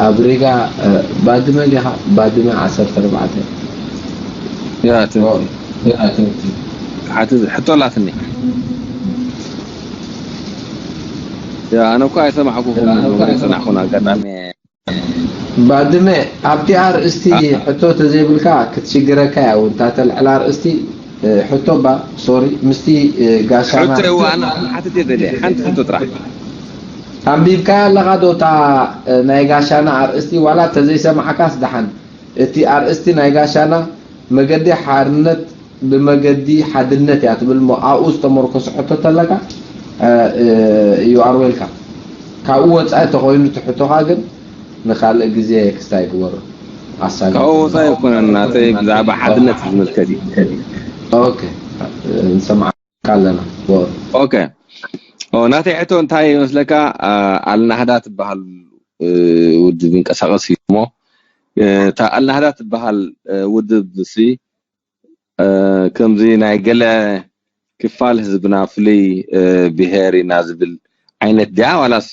ኣብ ሪጋ ባድመ ዲኻ? ባድመ ዓሰርተ ኣርባዕተ። ያ ትምህርቲ ሓቲ ሕቶ ኣላትኒ። ያ ኣነ እኮ ኣይሰማዕኩኹም፣ ንብረ ይጸናሕኩን ኣጋጣሚ። ባድመ ኣብቲ ኣርእስቲ ሕቶ ተዘይብልካ ክትሽግረካ እያ እውን። እታ ተልዕል ኣርእስቲ ሕቶ ባ ሶሪ ምስቲ ጋሻና ሕቶ እዋ ኣነ ሓትት እየ ደልየ ሓንቲ ሕቶ ጥራሕ። ኣንቢብካያ ኣለኻ ዶ እታ ናይ ጋሻና ኣርእስቲ? ዋላ ተዘይሰማዕካስ ደሓን። እቲ ኣርእስቲ ናይ ጋሻና መገዲ ሓርነት ብመገዲ ሓድነት እያ ትብል እሞ ኣብኡ ዝተመርኮሰ ሕቶ ተለካ you are welcome። ካብኡ ወፃኢ ተኮይኑ እቲ ሕቶኻ ግን ንካልእ ግዜ ክስታይ ግበሮ። ኣሳቢ ካብኡ ወፃኢ ኣይኮነን ናተይ ብዛዕባ ሓድነት ዝምልከት እዩ። ኦኬ፣ ንሰማዕካ ኣለና። ኦኬ፣ ኦ ናተይ ሕቶ እንታይ ይመስለካ? ኣልናህዳ ትበሃል ውድብ ይንቀሳቀስ እዩ እሞ እታ ኣልናህዳ ትበሃል ውድብ ሲ ከምዚ ናይ ገለ ክፋል ህዝብና ፍሉይ ብሄር ኢና ዝብል ዓይነት ድያ ዋላስ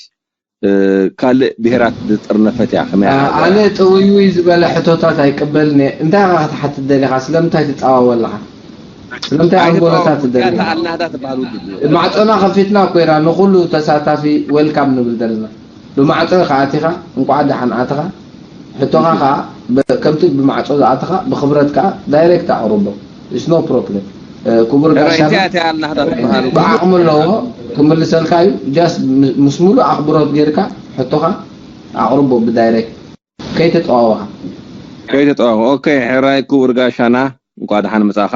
ካልእ ብሄራት ዝጥርነፈት እያ? ከመይ ኣነ ጥውይውይ ዝበለ ሕቶታት ኣይቅበልን እየ። እንታይ ኢኻ ክትሓትት ደሊኻ? ስለምንታይ ትጻዋወ ኣለኻ? ስለምንታይ ኣንጎሎታት ትደሊ? ኣልናህዳ ትበሃል ውድብ እዩ። ማዕጾና ከፊትና እኮ ኢና ንኹሉ ተሳታፊ ዌልካም ንብል ዘለና። ብማዕጾ ኢኻ ኣቲኻ እንቋዕ ደሓን ኣተኻ። ሕቶኻ ከዓ ከምቲ ብማዕጾ ዝኣተኻ ብኽብረት ከዓ ዳይሬክት ኣቕርቦ። It's no problem። ክቡር ጋሻና እንታይ ኣልናህዳ ትበሃል? ብዓቕሚ ኣለዎ ክምልሰልካ እዩ። ጃስት ምስ ሙሉእ ኣኽብሮት ጌርካ ሕቶኻ ኣቕርቦ ብዳይሬክት ከይተጠዋወኻ። ከይተጠዋወ ኦኬ። ሕራይ ክቡር ጋሻና እንኳ ደሓን መጻኻ።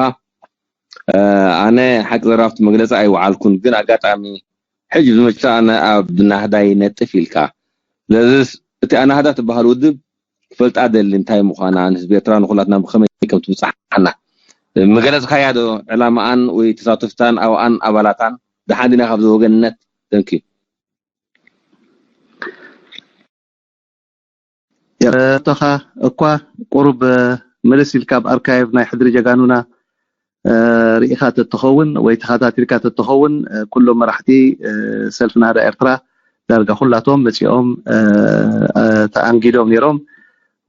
ኣነ ሓቂ ዘራፍቲ መግለጺ ኣይወዓልኩን፣ ግን ኣጋጣሚ ሕጂ ብመቻ ኣነ ኣብ ናህዳይ ነጥፍ ኢልካ ስለዚስ እቲ ኣናህዳ ትበሃል ውድብ ክፈልጣ ደሊ እንታይ ምዃና ንህዝቢ ኤርትራ ንኩላትና ብኸመይ ከም ትብጽሓና ምገለጽካያ ዶ ዕላማኣን ወይ ተሳተፍታን ኣብኣን ኣባላታን ደሓን ዲና ካብዚ ወገንነት ተንኪ የረቶኻ እኳ ቁሩብ ምልስ ኢልካ ኣብ ኣርካይቭ ናይ ሕድሪ ጀጋኑና ርኢኻ ተትኸውን ወይ ተኸታቲልካ ተትኸውን ኩሎም መራሕቲ ሰልፊ ናህዳ ኤርትራ ዳርጋ ኩላቶም መፂኦም ተኣንጊዶም ነይሮም።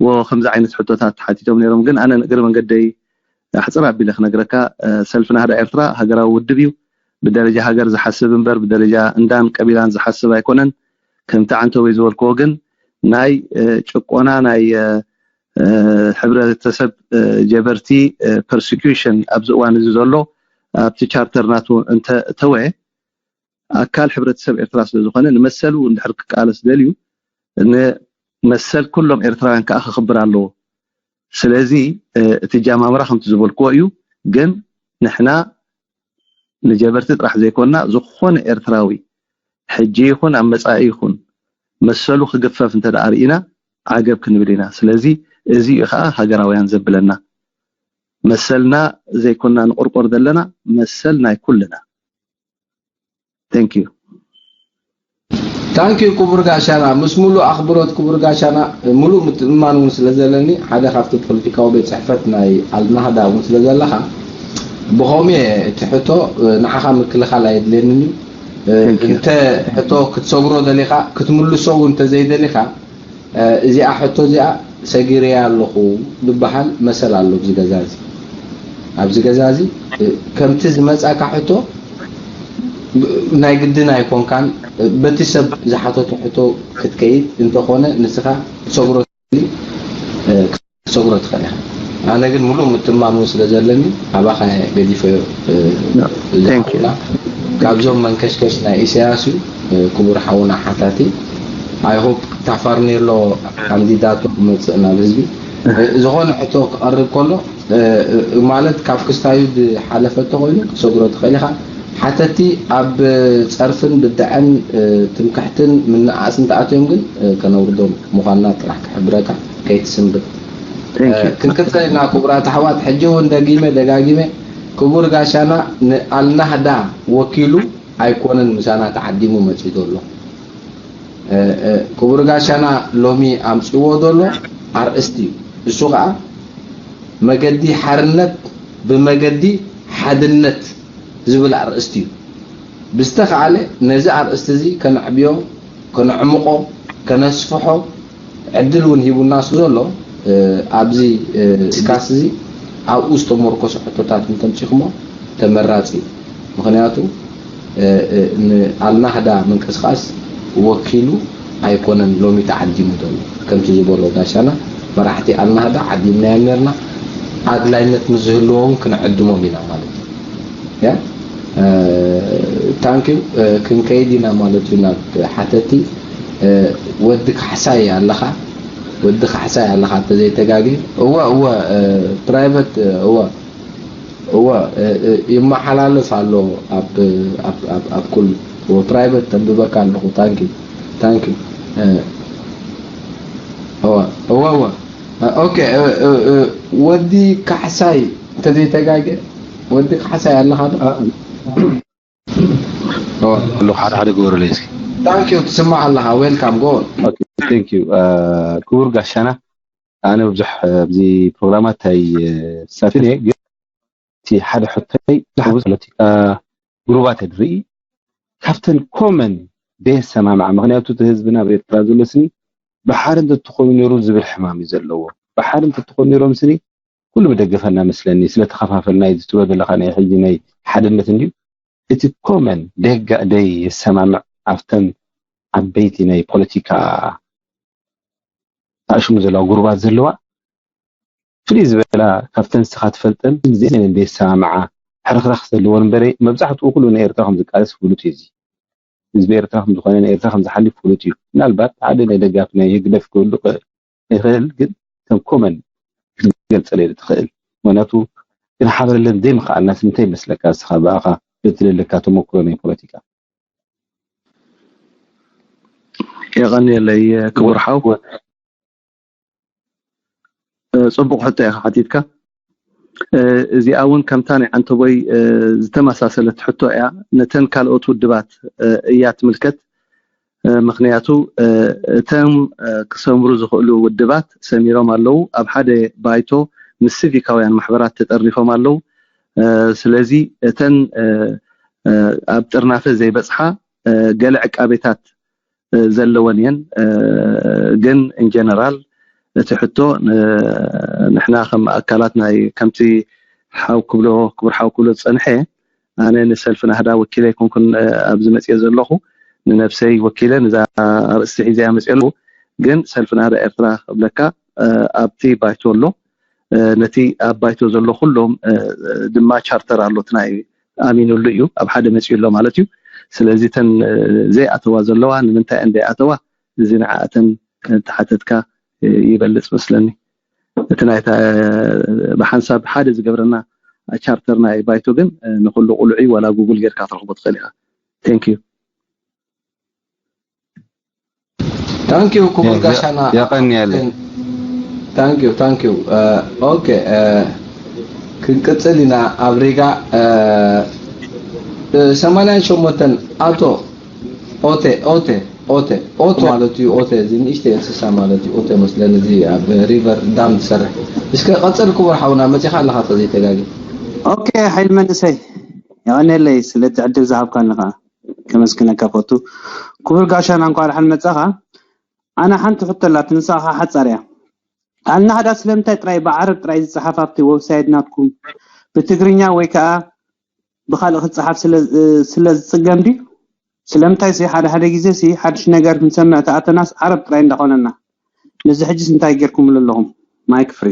ወ ከምዚ ዓይነት ሕቶታት ተሓቲቶም ነይሮም። ግን ኣነ ንእግሪ መንገደይ ኣሕፅር ኣቢለ ክነግረካ ሰልፊ ናህዳ ኤርትራ ሃገራዊ ውድብ እዩ። ብደረጃ ሃገር ዝሓስብ እምበር ብደረጃ እንዳን ቀቢላን ዝሓስብ ኣይኮነን። ከምቲ ዓንተወይ ዝበልክዎ ግን ናይ ጭቆና ናይ ሕብረተሰብ ጀበርቲ ፐርሲኩሽን ኣብዚ እዋን እዚ ዘሎ ኣብቲ ቻርተር ናቱ እንተተወ ኣካል ሕብረተሰብ ኤርትራ ስለ ዝኾነ ንመሰሉ እንድሕር ክቃለስ ደልዩ ንመሰል ኩሎም ኤርትራውያን ከዓ ክኽብር ኣለዎ። ስለዚ እቲ ጃማምራ ከምቲ ዝበልክዎ እዩ። ግን ንሕና ንጀበርቲ ጥራሕ ዘይኮንና ዝኾነ ኤርትራዊ ሕጂ ይኹን ኣብ መጻኢ ይኹን መሰሉ ክግፈፍ እንተ ደኣ ርኢና ዓገብ ክንብል ኢና። ስለዚ እዚ እዩ ከዓ ሃገራውያን ዘብለና። መሰልና ዘይኮንና ንቆርቆር ዘለና መሰል ናይ ኩልና። Thank you። ታንኪዩ ክቡር ጋሻና ምስ ሙሉእ ኣኽብሮት ክቡር ጋሻና ሙሉእ ምትእምማን እውን ስለ ዘለኒ ሓደ ካብቲ ፖለቲካዊ ቤት ፅሕፈት ናይ ኣልናህዳ እውን ስለ ዘለኻ ብኸምኡ እየ እቲ ሕቶ ንዓኻ ምክልኻል ኣየድልየንን እዩ እንተ ሕቶ ክትሰግሮ ደሊኻ ክትምልሶ እውን እንተዘይደሊኻ እዚኣ ሕቶ እዚኣ ሰጊረያ ኣለኹ ዝበሃል መሰል ኣሎ ኣብዚ ገዛ እዚ ኣብዚ ገዛ እዚ ከምቲ ዝመፃካ ሕቶ ናይ ግድን ኣይኮንካን በቲ ሰብ ዝሓተቶ ሕቶ ክትከይድ እንተኾነ ንስኻ ክትሰግሮ ክትሰግሮ ትኽእል ኢኻ ኣነ ግን ሙሉእ ምትማም እውን ስለ ዘለኒ ኣባኻ ገዲፈዮ ዝሓውና ካብዞም መንከሽከሽ ናይ ኢሳያስ እዩ ክቡር ሓውና ሓታቲ I hope ታፋርኔሎ ካንዲዳቶ ክመፅእ ናብ ህዝቢ ዝኾነ ሕቶ ክቐርብ ከሎ ማለት ካብ ክስታዩ ዝሓለፈ እንተኾይኑ ክትሰግሮ ትኽእል ኢኻ። ሓተቲ ኣብ ፀርፍን ብድዐን ትምክሕትን ምንእኣስን ተኣትዮም ግን ከነውርዶም ምዃንና ጥራሕ ክሕብረካ ከይትስንብድ። ክንቅፅል ኢና ክቡራት ኣሕዋት። ሕጂ እውን ደጊመ ደጋጊመ ክቡር ጋሻና ንኣልናህዳ ወኪሉ ኣይኮነን ምሳና ተዓዲሙ መፂኡ ዘሎ። ክቡር ጋሻና ሎሚ ኣምፅዎ ዘሎ ኣርእስቲ እዩ። እሱ ከዓ መገዲ ሓርነት ብመገዲ ሓድነት ዝብል ኣርእስቲ እዩ። ብዝተኻእለ ነዚ ኣርእስቲ እዚ ከነዕብዮ፣ ከነዕምቆ፣ ከነስፍሖ ዕድል እውን ሂቡና ስለ ዘሎ ኣብዚ ስካስ እዚ ኣብኡ ዝተመርኮሰ ሕቶታት እንተምፂኹሞ ተመራፂ እዩ። ምክንያቱ ንኣልናህዳ ምንቅስቃስ ወኪሉ ኣይኮነን ሎሚ ተዓዲሙ ዘሎ። ከምቲ ዝበሎ ጋሻና መራሕቲ ኣልናህዳ ዓዲምናዮም ነርና፣ ኣድላይነት ምስ ዝህልዎም ክንዕድሞም ኢና ማለት እዩ። ያ ታንኪዩ። ክንከይድ ኢና ማለት እዩ ናብ ሓተቲ። ወዲ ካሕሳይ ኣለኻ፣ ወዲ ካሕሳይ ኣለኻ እንተዘይተጋግየ። እወ እወ፣ ፕራይቨት እወ እወ ይመሓላለፍ ኣሎ ኣብ ኣብ ኣብ ኣብ ኩሉ። እወ ፕራይቨት ተንብበካ ኣለኹ። ታንኪዩ ታንኪዩ። እወ እወ እወ። ኦኬ። ወዲ ካሕሳይ እንተዘይተጋግየ፣ ወዲ ካሕሳይ ኣለኻ ዶ? ኣለኹ። ሓደ ሓደ ግበሩለይ እስኪ። ታንኪዩ። ትስማዕ ኣለኻ። ዌልካም ጎ። ኦኬ፣ ቴንክ ዩ። ክቡር ጋሻና፣ ኣነ ብዙሕ ኣብዚ ፕሮግራማት ኣይሳተፍን እየ፣ ግን እቲ ሓደ ሕቶይ ብዙሕ ፖለቲካ ግሩባት ንርኢ፣ ካብተን ኮመን ደየሰማምዓ። ምክንያቱ እቲ ህዝብና ኣብ ኤርትራ ዘሎ ስኒ ብሓደ እንተትኾኑ ነይሩ ዝብል ሕማም እዩ ዘለዎ። ብሓደ እንተትኾኑ ነይሮም ስኒ ኩሉ ምደገፈና መስለኒ። ስለተኸፋፈልና እዩ ትብሎ ዘለኻ ናይ ሕጂ ናይ ሓድነት እንድዩ። እቲ ኮመን ደጋ ደይ የሰማምዕ ኣብተን ዓበይቲ ናይ ፖለቲካ ታሽሙ ዘለዋ ጉሩባት ዘለዋ ፍልይ ዝበላ ካብተን ንስኻ ትፈልጠን ዜን ደይ የሰማምዓ ሕርኽራኽ ዘለዎን እምበረ መብዛሕትኡ ኩሉ ናይ ኤርትራ ከም ዝቃለስ ፍሉጥ እዩ። እዚ ህዝቢ ኤርትራ ከም ዝኾነ ንኤርትራ ከም ዝሓልፍ ፍሉጥ እዩ። ምናልባት ሓደ ናይ ደጋፊ ናይ ህግደፍ ክህሉ ይኽእል፣ ግን ከም ኮመን ክትገልጸለይ ትኽእል። ምክንያቱ ክንሓበረለን ዘይምኽኣልና እንታይ ይመስለካ? ንስኻ ብኣኻ በቲ ዘለካ ተመክሮ ናይ ፖለቲካ። የቐንየለይ ክቡር ሓው። ጽቡቕ ሕቶ ኢኻ ሓቲትካ። እዚኣ እውን ከምታ ናይ ዓንተቦይ ዝተመሳሰለት ሕቶ እያ። ነተን ካልኦት ውድባት እያ ትምልከት። ምክንያቱ እቶም ክሰምሩ ዝኽእሉ ውድባት ሰሚሮም ኣለዉ። ኣብ ሓደ ባይቶ ምስ ሲቪካውያን ማሕበራት ተጠርኒፎም ኣለዉ። ስለዚ እተን ኣብ ጥርናፈ ዘይበጽሓ ገለ ዕቃቤታት ዘለወን እየን። ግን ኢንጀነራል እቲ ሕቶ ንሕና ከም ኣካላት ናይ ከምቲ ሓው ክብሎ ክቡር ሓው ክብሎ ዝጸንሐ ኣነ ንሰልፊ ናህዳ ወኪለ ኣይኮንኩን ኣብዚ መፅኦ ዘለኹ፣ ንነብሰይ ወኪለ ነዛ ኣርእስቲ ሒዘያ መፅኦ ኣለኹ። ግን ሰልፊ ናህዳ ኤርትራ ክብለካ ኣብቲ ባይቶ ኣሎ፣ ነቲ ኣብ ባይቶ ዘሎ ኩሎም ድማ ቻርተር ኣሎ፣ እቲ ናይ ኣሚኑሉ እዩ ኣብ ሓደ መፅኡ ኣሎ ማለት እዩ። ስለዚ እተን ዘይኣተዋ ዘለዋ ንምንታይ እየን ዘይኣተዋ፣ እዚ ንዓኣተን ተሓተትካ ይበልፅ መስለኒ። እቲ ናይ ብሓንሳብ ሓደ ዝገብረና ቻርተር ናይ ባይቶ ግን ንኩሉ ቁሉዕ እዩ። ዋላ ጉግል ጌርካ ክትረኽቦ ትኽእል ኢኻ። Thank you። ታንኪዩ ክቡር ጋሻና። የቐንየለይ። ታንኪዩ ታንኪዩ። ኦኬ፣ ክንቅፅል ኢና። ኣብ ሪጋ ሰማንያን ሸሞንተን ኣቶ ኦቴ ኦቴ ኦቴ ኦቴ ማለት እዩ። ኦቴ እዚ ንእሽተይ እንስሳ ማለት እዩ። ኦቴ መስለኒ እዚ ኣብ ሪቨር ዳም ዝሰርሕ። እስከ ቀፅል ክቡር ሓውና፣ መፂኻ ኣለኻ ተዘይተጋጊ። ኦኬ ሓይል መንእሰይ፣ የቐንየለይ ስለቲ ዕድል ዝሃብካኒ ከዓ ከመስግነካ ፈቱ። ክቡር ጋሻና እንኳዕ ደሓን መጻኻ። ኣነ ሓንቲ ሕቶ ኣላትኒ፣ ንሳ ከዓ ሓጻር እያ። ኣልናህዳ ስለምንታይ ጥራይ ብዓረብ ጥራይ ዝጸሓፍ ኣብቲ ዌብሳይት ናትኩም ብትግርኛ ወይ ከዓ ብኻልእ ክጸሓፍ ስለ ስለ ዝጽገም ድዩ? ስለምንታይ ሲ ሓደ ሓደ ግዜ ሲ ሓድሽ ነገር ክንሰምዕ ተኣተናስ ዓረብ ጥራይ እንዳኾነና? ነዚ ሕጂስ እንታይ ጌርኩምሉ ኣለኹም? ማይክ ፍሪ።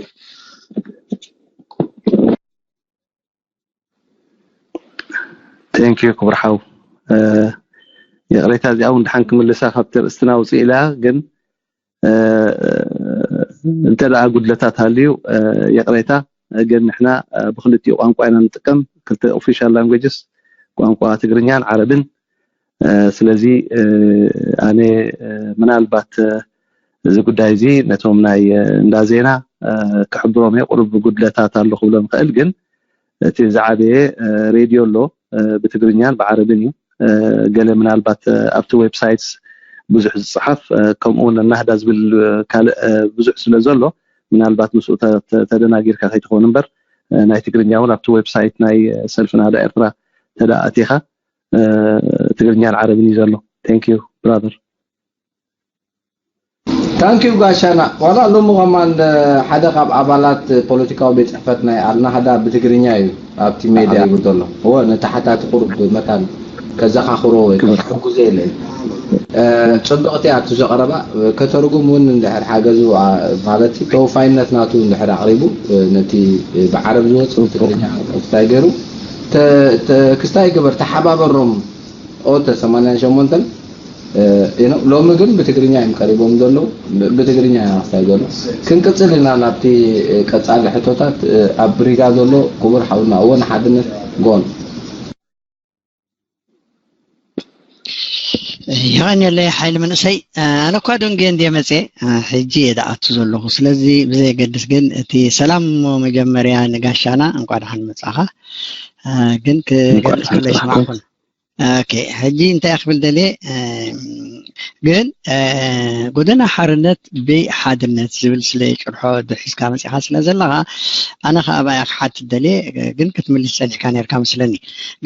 Thank you ክቡር ሓው። ይቕሬታ፣ እዚኣ እውን ድሓን ክምልሳ ካብቲ ርእስትና ውፅእ ኢላ፣ ግን እንተ ደኣ ጉድለታት ሃልዩ ይቕሬታ። ግን ንሕና ብክልቲኡ ቋንቋ ኢና ንጥቀም፣ ክልተ ኦፊሻል ላንጉጅስ፣ ቋንቋ ትግርኛን ዓረብን። ስለዚ ኣነ ምናልባት እዚ ጉዳይ እዚ ነቶም ናይ እንዳ ዜና ክሕብሮም እየ፣ ቁሩብ ጉድለታት ኣሎ ክብሎም ይኽእል፣ ግን እቲ ዝዓበየ ሬድዮ ኣሎ ብትግርኛን ብዓረብን እዩ። ገለ ምናልባት ኣብቲ ዌብሳይትስ ብዙሕ ዝፅሓፍ ከምኡ እውን ናህዳ ዝብል ካልእ ብዙሕ ስለ ዘሎ ምናልባት ምስኡ ተደናጊርካ ከይትኸውን እምበር ናይ ትግርኛ እውን ኣብቲ ዌብሳይት ናይ ሰልፊ ናህዳ ኤርትራ ተደኣ ኣቲኻ ትግርኛን ዓረብን እዩ ዘሎ። Thank you brother። ታንኪዩ ጋሻና። ዋላ ሎሚ ከማን ሓደ ካብ ኣባላት ፖለቲካዊ ቤት ጽሕፈት ናይ ኣልናህዳ ብትግርኛ እዩ ኣብቲ ሜድያ ይብሎ ዘሎ። እወ፣ ነቲ ሓታቲ ቁሩብ መታን ከዘኻኽሮ ወይ ክሕግዞ ኢለ እየ። ጽብቕቲ እያ እቱ ዘቕረባ። ከተርጉም እውን እንድሕር ሓገዙ ማለት ተወፋይነት ናቱ እንድሕር ኣቕሪቡ ነቲ ብዓረብ ዝወጽእ ብትግርኛ ክስታይ ገይሩ ክስታይ ግበር፣ ተሓባበሮም። ኦተ ሰማንያን ሸሞንተን ሎሚ ግን ብትግርኛ እዮም ቀሪቦም ዘለዉ። ብትግርኛ ኢና ክስታይ ዘሎ። ክንቅጽል ኢና ናብቲ ቀጻሊ ሕቶታት። ኣብ ሪጋ ዘሎ ክቡር ሓውና እወ ንሓድነት ጎን ይቐንየለይ ሓይሊ መንእሰይ። ኣነ እኳ ደንጉየ እንድየ መፅየ፣ ሕጂ እየ ዝኣቱ ዘለኹ። ስለዚ ብዘየገድስ ግን እቲ ሰላም እሞ መጀመርያ ንጋሻና እንኳ ደሓን መፃኻ። ግን ክገልፅ ከሎ ይስማዕኹም። ኦኬ፣ ሕጂ እንታይ ክብል ደልየ፣ ግን ጎደና ሓርነት ብሓድነት ዝብል ስለ ጭርሖ ሒዝካ መፂኻ ስለ ዘለኻ፣ ኣነ ከዓ ብኣያ ክሓትት ደልየ፣ ግን ክትምልስ ፀኒሕካ ነርካ መስለኒ።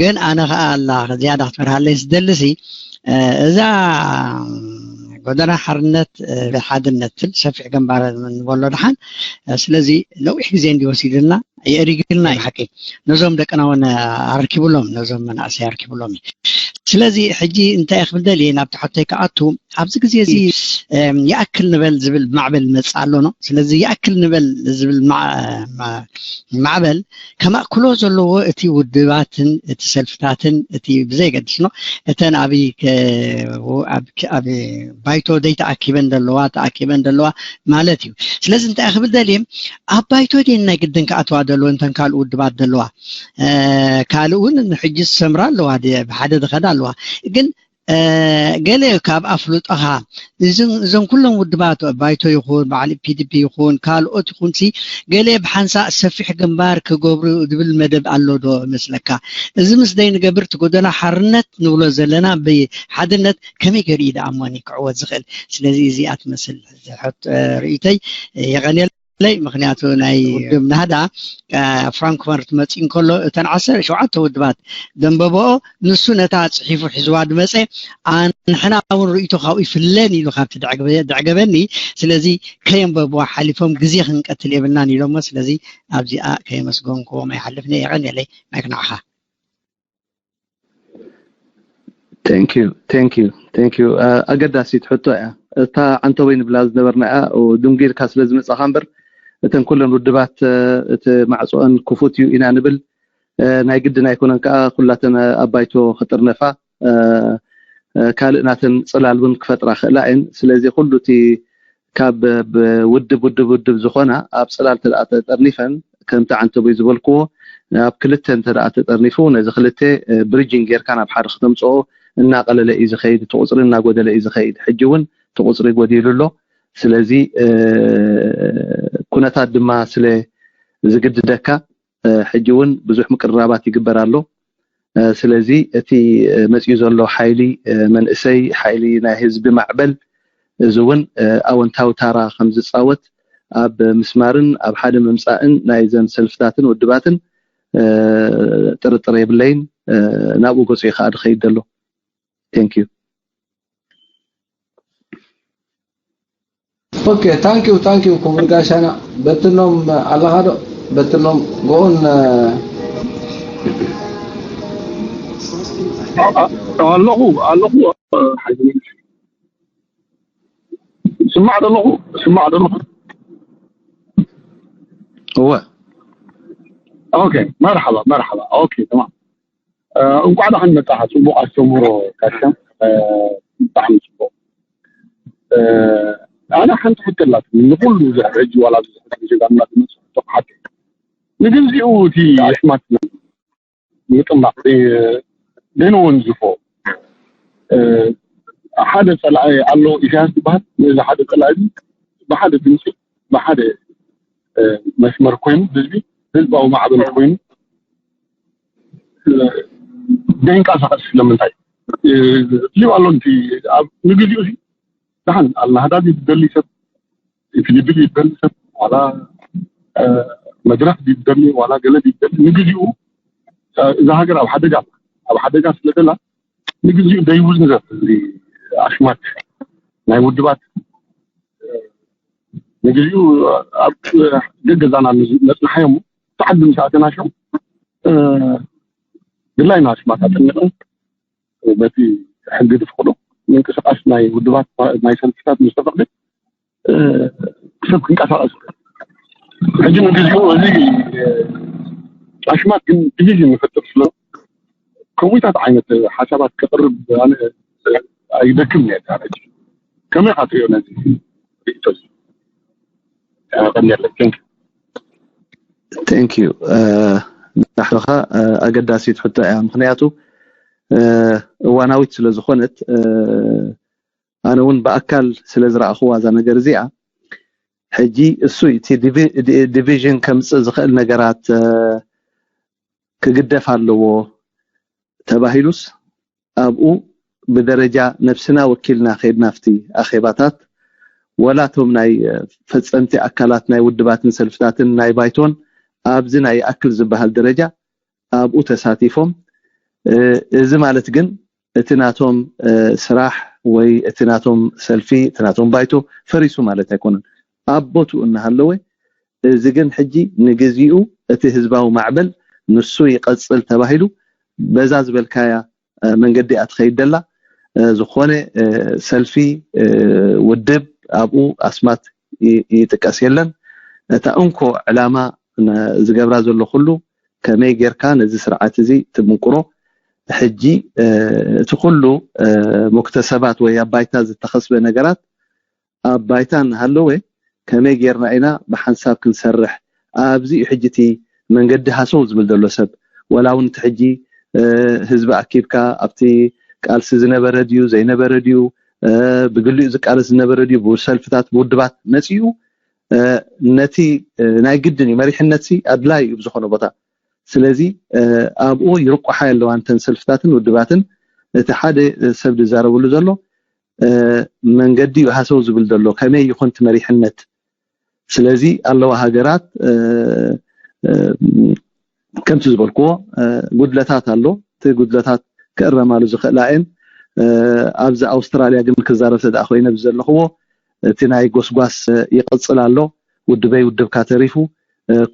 ግን ኣነ ከዓ ኣላ ዝያዳ ክትበርሃለይ ዝደልሲ፣ እዛ ጎደና ሓርነት ብሓድነት ትብል ሰፊሕ ግንባር ንበሎ ደሓን። ስለዚ ነዊሕ ግዜ እንዲ ወሲድልና የእሪግልና እዩ ሓቂ። ነዞም ደቅና እውን ኣርኪብሎም፣ ነዞም መናእሰይ ኣርኪብሎም እዩ። ስለዚ ሕጂ እንታይ ክብል ደልየ ናብቲ ሕቶይ ክኣቱ፣ ኣብዚ ግዜ እዚ ይኣክል ንበል ዝብል ማዕበል መፅእ ኣሎ ነው። ስለዚ ይኣክል ንበል ዝብል ማዕበል ከማእክሎ ዘለዎ እቲ ውድባትን እቲ ሰልፍታትን እቲ ብዘይገድስ ነው እተን ኣብ ባይቶ ደይ ተኣኪበን ዘለዋ ተኣኪበን ዘለዋ ማለት እዩ። ስለዚ እንታይ ክብል ደልየ ኣብ ባይቶ ደን ናይ ግድን ክኣተዋ ዘለዎ እንተን ካልእ ውድባት ዘለዋ ካልእ እውን ሕጂ ዝሰምራ ኣለዋ ብሓደ ዝኸዳ ኣለዋ ግን ገለ ካብ ኣፍልጦኻ እዞም ኩሎም ውድባት ባይቶ ይኹን በዓል ፒዲፒ ይኹን ካልኦት ይኹን ሲ ገለ ብሓንሳእ ሰፊሕ ግንባር ክገብሩ ዝብል መደብ ኣሎ ዶ መስለካ? እዚ ምስ ደይ ንገብር እቲ ጎደና ሓርነት ንብሎ ዘለና ብሓድነት ከመይ ገይሩ እዩ ደኣ እሞኒ ክዕወት ዝኽእል? ስለዚ እዚኣ ትመስል ርኢተይ። የቐንየል ለይ ምክንያቱ ናይ ውድብ ናህዳ ፍራንክፈርት መፂ እንከሎ እተን ዓሰርተ ሸውዓተ ውድባት ደንበበኦ ንሱ ነታ ፅሒፉ ሒዝዋ ድመፀ ኣንሕና እውን ርእይቶ ካብኡ ይፍለን ኢሉ ካብቲ ድዕገበኒ። ስለዚ ከየንበብዋ ሓሊፎም ግዜ ክንቀትል የብልናን ኢሎሞ። ስለዚ ኣብዚኣ ከየመስገንክዎም ኣይሓልፍን እየ። የቐንየለይ። ማይክ ንዓኻ። Thank you thank you thank you ኣገዳሲት ሕቶ እያ። እታ ዓንተቦይ ንብላ ዝነበርና እያ። ድንጉ ኢልካ ስለ ዝመጻኻ እምበር እተን ኩለን ውድባት እቲ ማዕጾአን ክፉት እዩ ኢና ንብል። ናይ ግድን ኣይኮነን ከኣ ኩላተን ኣብ ባይቶ ክጥርነፋ ካልእ ናተን ጽላል እውን ክፈጥራ ክእላ እየን። ስለዚ ኩሉ እቲ ካብ ውድብ ውድብ ውድብ ዝኾና ኣብ ጽላል ተጠርኒፈን ከምቲ ዓንተቦይ ዝበልክዎ ኣብ ክልተ እንተ ተጠርኒፉ ነዚ ክልተ ብሪጅን ጌርካ ናብ ሓደ ክተምፅኦ እናቀለለ እዩ ዝኸይድ፣ እቲ ቁፅሪ እናጎደለ እዩ ዝኸይድ። ሕጂ እውን እቲ ቁፅሪ ጎዲሉ ኣሎ። ስለዚ ኩነታት ድማ ስለ ዝግድደካ ሕጂ እውን ብዙሕ ምቅርራባት ይግበር ኣሎ። ስለዚ እቲ መፅኡ ዘሎ ሓይሊ መንእሰይ፣ ሓይሊ ናይ ህዝቢ ማዕበል፣ እዚ እውን ኣወንታዊ ታራ ከም ዝፃወት ኣብ ምስማርን ኣብ ሓደ ምምፃእን ናይዘን ሰልፍታትን ውድባትን ጥርጥር የብለይን። ናብኡ ገፁ እዩ ከዓ ዝኸይድ ዘሎ። Thank you. Okay thank you thank you ክቡር ጋሻና። በትኖም ኣለኻ ዶ? በትኖም ጎኦን ኣለኹ ኣለኹ። ስማዕ ዘለኹ ስማዕ ዘለኹ። እወ። Okay መርሓባ መርሓባ። Okay ተማም። እንኳዕ ደሓን መጻኻ። ጽቡቕ ኣስተምህሮ ካሻ። ብጣዕሚ ጽቡቕ። ኣነ ሓንቲ ሕቶ ኣላትኒ ንኹሉ ዝሕጂ ዋላ ዝሕጂ ጀጋኑና ዝመጽእ ሕቶ ክሓቶ። ንግዜኡ እቲ ኣሽማት ምጥማቕ ዘይንወንዝፎ ሓደ ጸላኢ ኣሎ ኢሳያስ ዝበሃል። ነዚ ሓደ ጸላኢ እዚ ብሓደ ድምፂ ብሓደ መስመር ኮይኑ ህዝቢ ህዝባዊ ማዕበል ኮይኑ ዘይንቀሳቐስ ስለምንታይ? ፍሊም ኣሎ ንቲ ኣብ ንግዜኡ ሲ ደሓን ኣልናህዳ ድዩ ዝደሊ ሰብ፣ ኢፊዲቢ ድዩ ዝደሊ ሰብ፣ ዋላ መድረክ ድዩ ዝደሊ፣ ዋላ ገለ ድዩ ዝደሊ፣ ንግዜኡ እዛ ሃገር ኣብ ሓደጋ ኣላ። ኣብ ሓደጋ ስለ ዘላ ንግዜኡ ደይውዝንዘፍ እዚ ኣሽማት ናይ ውድባት ንግዚኡ ኣብ ገገዛና መፅናሓዮም ተዓዲ ምስ ኣተናሾም ድላይና ሽማት ኣጠኒቕን በቲ ሕጊ ዝፍቅዶ ምንቅስቃስ ናይ ውድባት ናይ ሰልፍታት ምስ ተፈቅደ ሰብ ክንቀሳቀስ ሕጂ ንግዚኡ እዚ ጫሽማት ግን ዲቪዥን ንፈጥር ስለ ከምኡታት ዓይነት ሓሳባት ክቅርብ ኣነ ኣይደክም ነርካ ሕጂ ከመይ ኢካ ትሪኦ ነዚ ርእቶ እዚ ቀኒለክ thank you ናሕኻ ኣገዳሲት ሕቶ እያ ምክንያቱ እዋናዊት ስለ ዝኾነት ኣነ እውን ብኣካል ስለ ዝረኣኽዋ እዛ ነገር እዚኣ ሕጂ እሱ እቲ ዲቪዥን ከምፅእ ዝኽእል ነገራት ክግደፍ ኣለዎ ተባሂሉስ ኣብኡ ብደረጃ ነብስና ወኪልና ከይድና ኣብቲ ኣኼባታት ወላ እቶም ናይ ፈፀምቲ ኣካላት ናይ ውድባትን ሰልፍታትን ናይ ባይቶን ኣብዚ ናይ ይኣክል ዝበሃል ደረጃ ኣብኡ ተሳቲፎም እዚ ማለት ግን እቲ ናቶም ስራሕ ወይ እቲ ናቶም ሰልፊ እቲ ናቶም ባይቶ ፈሪሱ ማለት ኣይኮነን ኣብ ቦትኡ እናሃለወ እዚ ግን ሕጂ ንግዚኡ እቲ ህዝባዊ ማዕበል ንሱ ይቐፅል ተባሂሉ በዛ ዝበልካያ መንገዲ እያ ትኸይድ ደላ ዝኾነ ሰልፊ ውድብ ኣብኡ ኣስማት ይጥቀስ የለን እታ እንኮ ዕላማ ዝገብራ ዘሎ ኩሉ ከመይ ጌርካ ነዚ ስርዓት እዚ ትምንቅሮ ሕጂ እቲ ኩሉ ሙክተሰባት ወይ ኣብ ባይታ ዝተኸስበ ነገራት ኣብ ባይታ እናሃለወ ከመይ ጌርና ኢና ብሓንሳብ ክንሰርሕ ኣብዚ እዩ ሕጂ እቲ መንገዲ ሃሰው ዝብል ዘሎ ሰብ ወላ እውን እቲ ሕጂ ህዝቢ ኣኪብካ ኣብቲ ቃልሲ ዝነበረ ድዩ ዘይነበረ ድዩ ብግሊኡ ዝቃለስ ዝነበረ ድዩ ብሰልፍታት ብውድባት መፂኡ ነቲ ናይ ግድን እዩ መሪሕነት ሲ ኣድላይ እዩ ብዝኾነ ቦታ ስለዚ ኣብኡ ይርቋሓ ኣለዋ እንተን ሰልፍታትን ውድባትን እቲ ሓደ ሰብ ዝዛረበሉ ዘሎ መንገዲ እዩ ሃሰው ዝብል ዘሎ ከመይ ይኹን እቲ መሪሕነት ስለዚ ኣለዋ ሃገራት ከምቲ ዝበልክዎ ጉድለታት ኣሎ እቲ ጉድለታት ክእረማሉ ዝኽእላ እየን ኣብዚ ኣውስትራልያ ግን ክዛረብ ተደኣ ኮይነ ብዘለኽዎ እቲ ናይ ጎስጓስ ይቕፅል ኣሎ ውድበይ ውድብካ ተሪፉ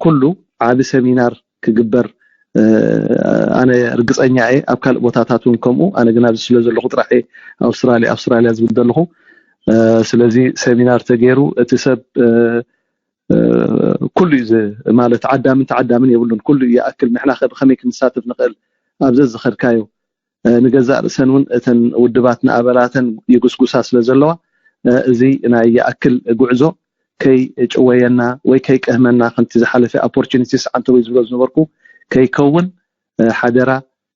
ኩሉ ዓቢ ሰሚናር ክግበር ኣነ ርግፀኛ እየ ኣብ ካልእ ቦታታት እውን ከምኡ ኣነ ግን ኣብዚ ስለ ዘለኹ ጥራሕ ኣውስትራልያ ኣውስትራልያ ዝብል ዘለኹ ስለዚ ሰሚናር ተገይሩ እቲ ሰብ ኩሉ እዩ ማለት ዓዳምን ተዓዳምን የብሉን ኩሉ ይኣክል ንሕና ከ ብከመይ ክንሳተፍ ንኽእል ኣብ ዘዝኸድካዮ ንገዛእ ርእሰን እውን እተን ውድባት ንኣበላተን ይጉስጉሳ ስለ ዘለዋ እዚ ናይ ይኣክል ጉዕዞ ከይጭወየና ወይ ከይቀህመና ከምቲ ዝሓለፈ opportunities ዓንተወይ ዝብሎ ዝነበርኩ ከይከውን ሓደራ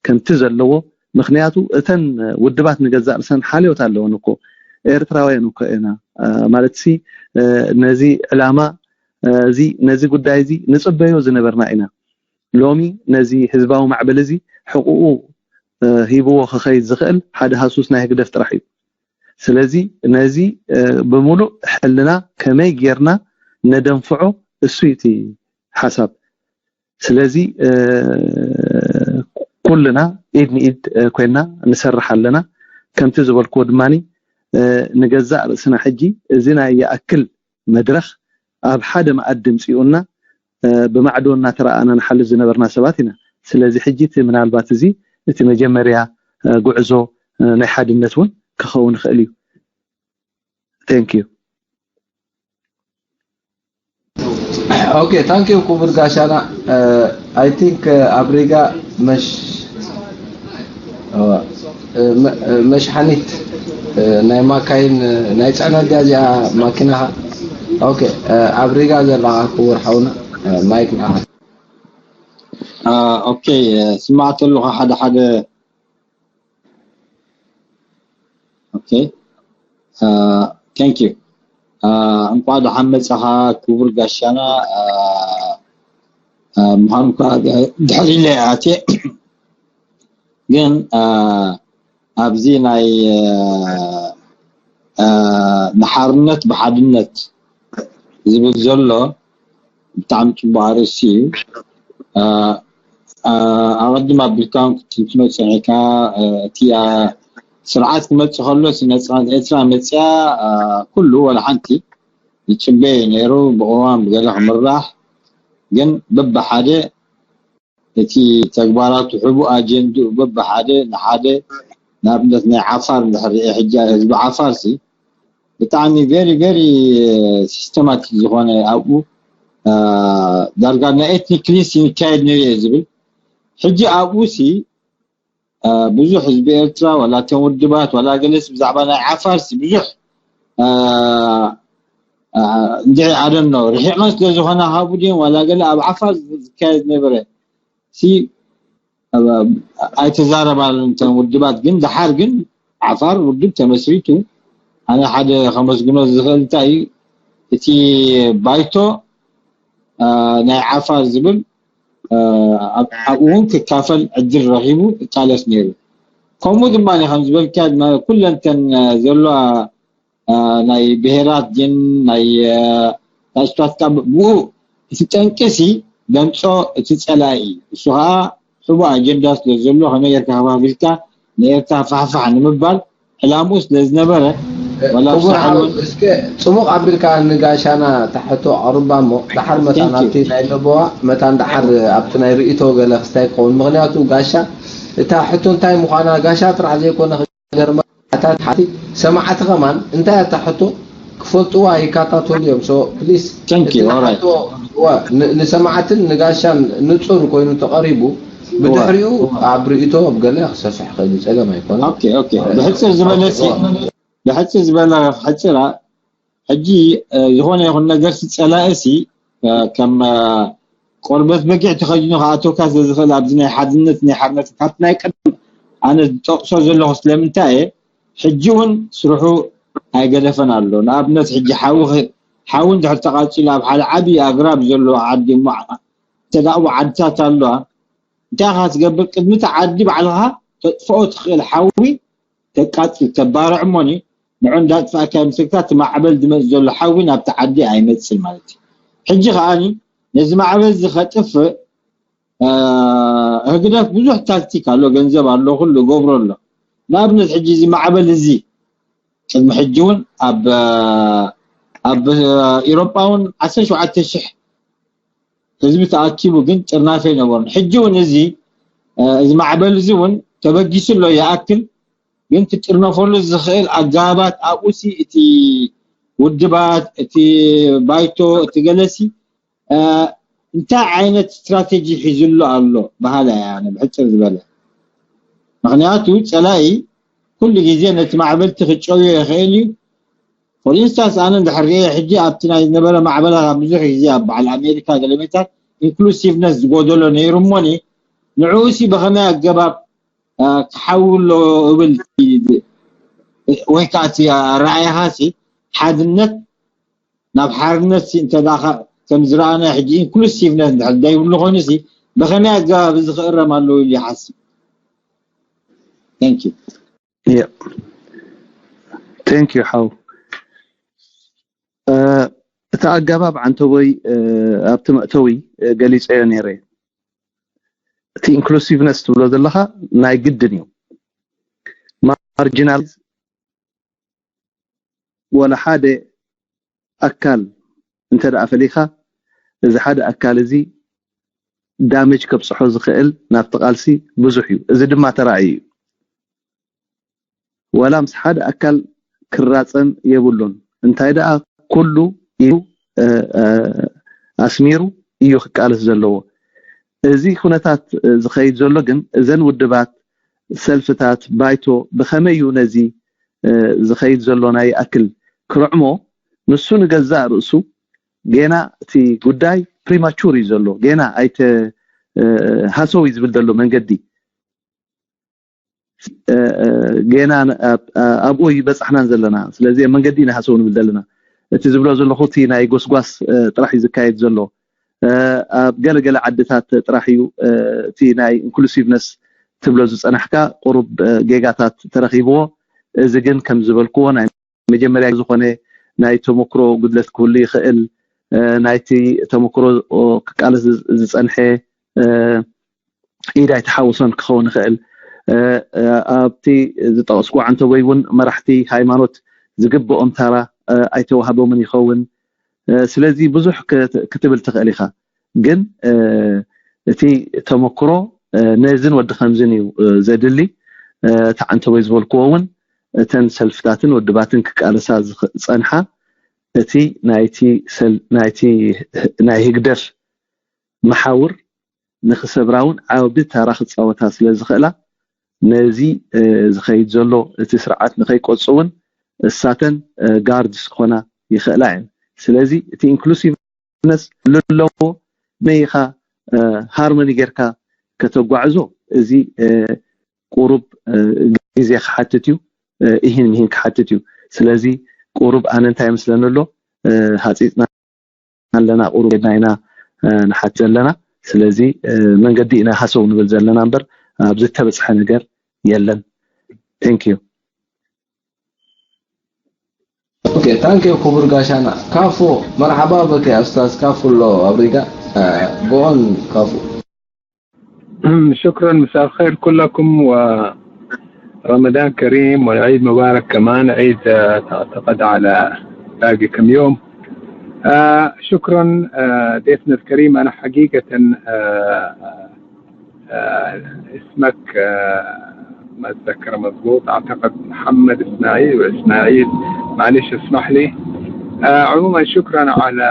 ከምቲ ዘለዎ ምክንያቱ እተን ውድባት ንገዛእ ርእሰን ሓልዮት ኣለወን እኮ ኤርትራውያን እኮ ኢና ማለት ሲ ነዚ ዕላማ እዚ ነዚ ጉዳይ እዚ ንፅበዮ ዝነበርና ኢና ሎሚ ነዚ ህዝባዊ ማዕበል እዚ ሕቁኡ ሂብዎ ክኸይድ ዝኽእል ሓደ ሃሱስ ናይ ህግደፍ ጥራሕ እዩ ስለዚ ነዚ ብምሉእ ሕልና ከመይ ጌርና ነደንፍዖ እሱ እቲ ሓሳብ ስለዚ ኩልና ኢድ ንኢድ ኮይና ንሰርሕ ኣለና ከምቲ ዝበልክዎ ድማ ንገዛእ ርእስና ሕጂ እዚ ናይ ይኣክል መድረኽ ኣብ ሓደ መኣዲ ምፅኡና ብማዕዶ እናተረኣና ንሓልፍ ዝነበርና ሰባት ኢና ስለዚ ሕጂ እቲ ምናልባት እዚ እቲ መጀመርያ ጉዕዞ ናይ ሓድነት እውን ክኸውን ይኽእል እዩ thank you okay thank you ክቡር ጋሻና I think ኣብ ሪጋ መሽ መሽሓኒት ናይ ማካይን ናይ ፅዕነት ድያ እዚኣ ማኪናኻ okay ኣብ ሪጋ ዘለኻ ክቡር ሓውና ማይክ ንዓኻ okay ስማዕቲ ኣለኹ ሓደ ሓደ okay thank you እንኳዕ ደሓን መጻኻ ክቡር ጋሻና ምዃኑ ድሕሪለ ኣትየ ግን ኣብዚ ናይ ንሓርነት ብሓድነት ዝብል ዘሎ ብጣዕሚ ፅቡቅ ኣርእስቲ እዩ ኣቐድም ኣቢልካ ክትንትኖ ፀኒዕካ እቲ ስርዓት ክመፅእ ከሎ ነፃነት ኤርትራ መፅያ ኩሉ ወላ ሓንቲ ይጽበየ ነይሩ። ብቕዋም ብገለ ክምራሕ ግን በብሓደ እቲ ተግባራቱ፣ ሕቡእ ኣጀንድኡ በብሓደ ንሓደ፣ ንኣብነት ናይ ዓፋር እንድሕር ርኤ፣ ሕጂ ህዝቢ ዓፋር ሲ ብጣዕሚ very very systematic ዝኾነ ኣብኡ ዳርጋ ናይ ኤትኒክ ክሊንሲንግ ይካየድ ነይሩ እየ ዝብል። ሕጂ ኣብኡ ሲ ብዙሕ ህዝቢ ኤርትራ፣ ዋላ እተን ውድባት ዋላ ገለስ ብዛዕባ ናይ ዓፋር ሲ ብዙሕ እንድዒ ኣደኖ ርሒቐን ስለ ዝኾና ካብኡ ድን ዋላ ገለ ኣብ ዓፋር ዝካየድ ነበረ ሲ ኣይተዛረባሉን እተን ውድባት። ግን ደሓር ግን ዓፋር ውድብ ተመስሪቱ፣ ኣነ ሓደ ከመስግኖ ዝኽእል እንታይ እዩ፣ እቲ ባይቶ ናይ ዓፋር ዝብል ኣብኡ እውን ክካፈል ዕድል ረኺቡ ይቃለስ ነይሩ። ከምኡ ድማ ከም ዝበልካ ኩለንተን ዘለዋ ናይ ብሄራት ግን ናይ ታጭታትካ ብኡ እቲ ጠንቅሲ ደምፆ እቲ ፀላኢ እዩ። እሱ ከዓ ሕቡ ኣጀንዳ ስለ ዘሎ ከመይ ጌርካ ከፋፊልካ ንኤርትራ ፋሕፋሕ ንምባል ዕላምኡ ስለ ዝነበረ ዋላ ክቡር ሓው፣ እስከ ፅሙቕ ኣቢልካ ንጋሻና ታሕቶ ኣቕርባ እሞ፣ ደሓር መታን ኣብቲ ናይ ለበዋ፣ መታን ደሓር ኣብቲ ናይ ርእቶ ገለ ክስታይ ክኸውን። ምኽንያቱ ጋሻ፣ እታ ሕቶ እንታይ ምዃና ጋሻ ጥራሕ ዘይኮነ ክገርመ፣ ኣታ ሓቲ ሰማዕቲ ከማን እንታይ ኣታ ሕቶ ክፈልጥዋ ይካታተሉ እዮም። So please፣ Thank you, all right። ንሰማዕትን ንጋሻን ንፁር ኮይኑ ተቐሪቡ፣ ብድሕሪኡ ኣብ ርእቶ ኣብ ገለ ክሰፍሕ ክእል ጸገም ኣይኮነ። Okay, okay። ብሕጽር ዝበለ ሲ ብሕጽር ዝበለ ሕጽራ ሕጂ ዝኾነ ይኹን ነገር ሲ ጸላኢ ሲ ከም ቆርበት በጊዕ ተኸዲኑ ክኣተወካ ስለ ዝኽእል ኣብዚ ናይ ሓድነት ናይ ሓርነት ካብቲ ናይ ቀደም ኣነ ዝጠቕሶ ዘለኹ ስለምንታይ እየ ሕጂ እውን ስርሑ ኣይገደፈን ኣሎ። ንኣብነት ሕጂ ሓዊ ሓዊ እንድሕር ተቓጺሉ ኣብ ሓደ ዓብዪ ኣግራብ ዘለዎ ዓዲ እሞ ተዳእቦ ዓድታት ኣለዋ እንታይ ኢኻ ትገብር? ቅድሚ እቲ ዓዲ ባዕልኻ ተጥፍኦ ትኽእል ሓዊ ተቃጽል ተባርዕ እሞኒ ንዑ እንዳጥፋእካ ምስልካ እቲ ማዕበል ዝመጽእ ዘሎ ሓዊ ናብቲ ዓዲ ኣይመጽን ማለት እዩ። ሕጂ ከዓኒ ነዚ ማዕበል እዚ ከጥፍእ ህግደፍ ብዙሕ ታክቲክ ኣሎ፣ ገንዘብ ኣሎ፣ ኩሉ ገብሮ ኣሎ። ንኣብነት ሕጂ እዚ ማዕበል እዚ ቅድሚ ሕጂ እውን ኣብ ኣብ ኢሮጳ እውን ዓሰርተ ሸውዓተ ሽሕ ህዝቢ ተኣኪቡ ግን ጥርናፈ ይነበሩን። ሕጂ እውን እዚ እዚ ማዕበል እዚ እውን ተበጊሱ ኣሎ ይኣክል ግን ክጥርነፈሉ ዝኽእል ኣገባባት ኣብኡ ሲ እቲ ውድባት እቲ ባይቶ እቲ ገለሲ እንታይ ዓይነት ስትራቴጂ ሒዙሉ ኣሎ በሃላይ እየ ኣነ ብሕፅር ዝበለ። ምኽንያቱ ፀላኢ ኩሉ ግዜ ነቲ ማዕበልቲ ክጨውዮ ይኽእል እዩ። For instance ኣነ እንድሕር ሪኤ ሕጂ ኣብቲ ናይ ዝነበረ ማዕበላት ኣብ ብዙሕ ግዜ ኣብ በዓል ኣሜሪካ ገለሜታት ኢንክሉሲቭነስ ዝጎደሎ ነይሩ እሞኒ ንዕኡ ሲ ብኸመይ ኣገባብ ክሓዊ ኣሎ እብል ወይ ከዓ እቲ ኣረኣያኻ ሲ ሓድነት ናብ ሓርነት ሲ እንተ ከም ዝረኣና ሕጂ ኢንክሉሲቭነት እንድሕር ዘይብሉ ኮይኑ ሲ ብኸመይ ኣገባብ እዚ ክእረም ኣለዎ ኢሉ ይሓስብ? Thank you። Thank you ሓው። እቲ ኣገባብ ዓንተቦይ ኣብቲ መእተዊ ገሊፀዮ ነይረ። እቲ ኢንክሉሲቭነስ ትብሎ ዘለኻ ናይ ግድን እዩ። ማርጂናል ወላ ሓደ ኣካል እንተ ደኣ ፈሊኻ እዚ ሓደ ኣካል እዚ ዳመጅ ከብፅሖ ዝኽእል ናብቲ ቃልሲ ብዙሕ እዩ። እዚ ድማ ተራእዩ እዩ። ወላ ምስ ሓደ ኣካል ክራፀም የብሉን። እንታይ ደኣ ኩሉ ኢሉ ኣስሚሩ እዩ ክቃለስ ዘለዎ። እዚ ኩነታት ዝኸይድ ዘሎ ግን እዘን ውድባት፣ ሰልፍታት፣ ባይቶ ብኸመይ እዩ ነዚ ዝኸይድ ዘሎ ናይ ይኣክል ክርዕሞ? ንሱ ንገዛእ ርእሱ ጌና እቲ ጉዳይ ፕሪማቹር እዩ ዘሎ። ጌና ኣይተ ሃሰው እዩ ዝብል ዘሎ መንገዲ ጌና ኣብኡ ይበፃሕናን ዘለና። ስለዚ መንገዲ ኢና ሃሰው ንብል ዘለና። እቲ ዝብሎ ዘለኹ እቲ ናይ ጎስጓስ ጥራሕ እዩ ዝካየድ ዘሎ። ኣብ ገለገለ ዓድታት ጥራሕ እዩ እቲ ናይ ኢንክሉሲቭነስ ትብሎ ዝፀናሕካ ቁሩብ ጌጋታት ተረኺብዎ። እዚ ግን ከም ዝበልክዎ ናይ መጀመርያ ዝኾነ ናይ ተመክሮ ጉድለት ክህሉ ይኽእል። ናይቲ ተመክሮ ክቃለስ ዝፀንሐ ኢድ ኣይተሓወሶን ክኸውን ይኽእል። ኣብቲ ዝጠቐስኩ ዓንተቦይ እውን መራሕቲ ሃይማኖት ዝግብኦም ታራ ኣይተዋህቦምን ይኸውን። ስለዚ ብዙሕ ክትብል ትኽእል ኢኻ። ግን እቲ ተመክሮ ነዝን ወዲ ከምዝን እዩ ዘድሊ። እቲ ዓንተቦይ ዝበልክዎ እውን እተን ሰልፍታትን ውድባትን ክቃለሳ ዝጸንሓ እቲ ናይ ህግደፍ መሓውር ንክሰብራ እውን ዓቢ ተራ ክጻወታ ስለ ዝኽእላ፣ ነዚ ዝኸይድ ዘሎ እቲ ስርዓት ንኸይቆጽ እውን እሳተን ጋርድስ ክኾና ይኽእላ እየን። ስለዚ እቲ ኢንክሉሲቭነስ ኣለዎ። መይኻ ሃርሞኒ ጌርካ ከተጓዕዞ፣ እዚ ቁሩብ ግዜ ክሓትት እዩ። እሂን ምሂን ክሓትት እዩ። ስለዚ ቁሩብ ኣነ እንታይ ይመስለኒ ኣሎ፣ ሃፂፅና ኣለና፣ ቁሩብ ጌድና ኢና ንሓት ዘለና። ስለዚ መንገዲ ኢና ሃሰው ንብል ዘለና እምበር ኣብ ዝተበፅሐ ነገር የለን። Thank you. Okay, thank you ክቡር ጋሻና። ካፎ፣ መርሓባ በከ ኣስታዝ ካፉ ኣሎ ኣብሪጋ። ጎን ካፉ። شكرا، مساء الخير كلكم ورمضان كريم والعيد مبارك كمان. عيد أعتقد على باقي كم يوم. شكرا ضيفنا الكريم. أنا حقيقة اسمك ما أتذكر مضبوط، أعتقد محمد إسماعيل وإسماعيل، معلش اسمح لي. عموما شكرا على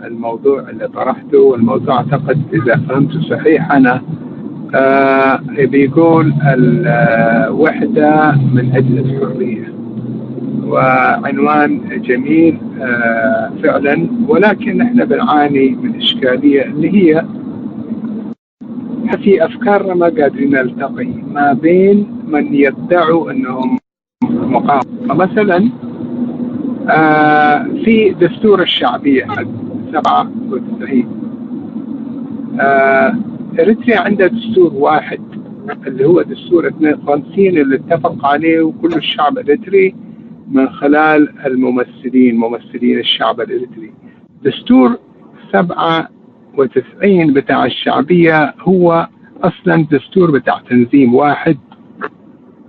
الموضوع اللي طرحته. والموضوع أعتقد إذا فهمته صحيح أنا بيقول الوحدة من أجل الحرية، وعنوان جميل فعلا، ولكن احنا بنعاني من إشكالية اللي هي في أفكارنا ما قادرين نلتقي ما بين من يدعوا أنهم مقاومة. فمثلا في دستور الشعبية حق سبعة وتسعين، إريتريا عندها دستور واحد اللي هو دستور اثنين وخمسين اللي اتفق عليه وكل الشعب الإريتري من خلال الممثلين، ممثلين الشعب الإريتري. دستور سبعة وتسعين بتاع الشعبية هو أصلا دستور بتاع تنظيم واحد،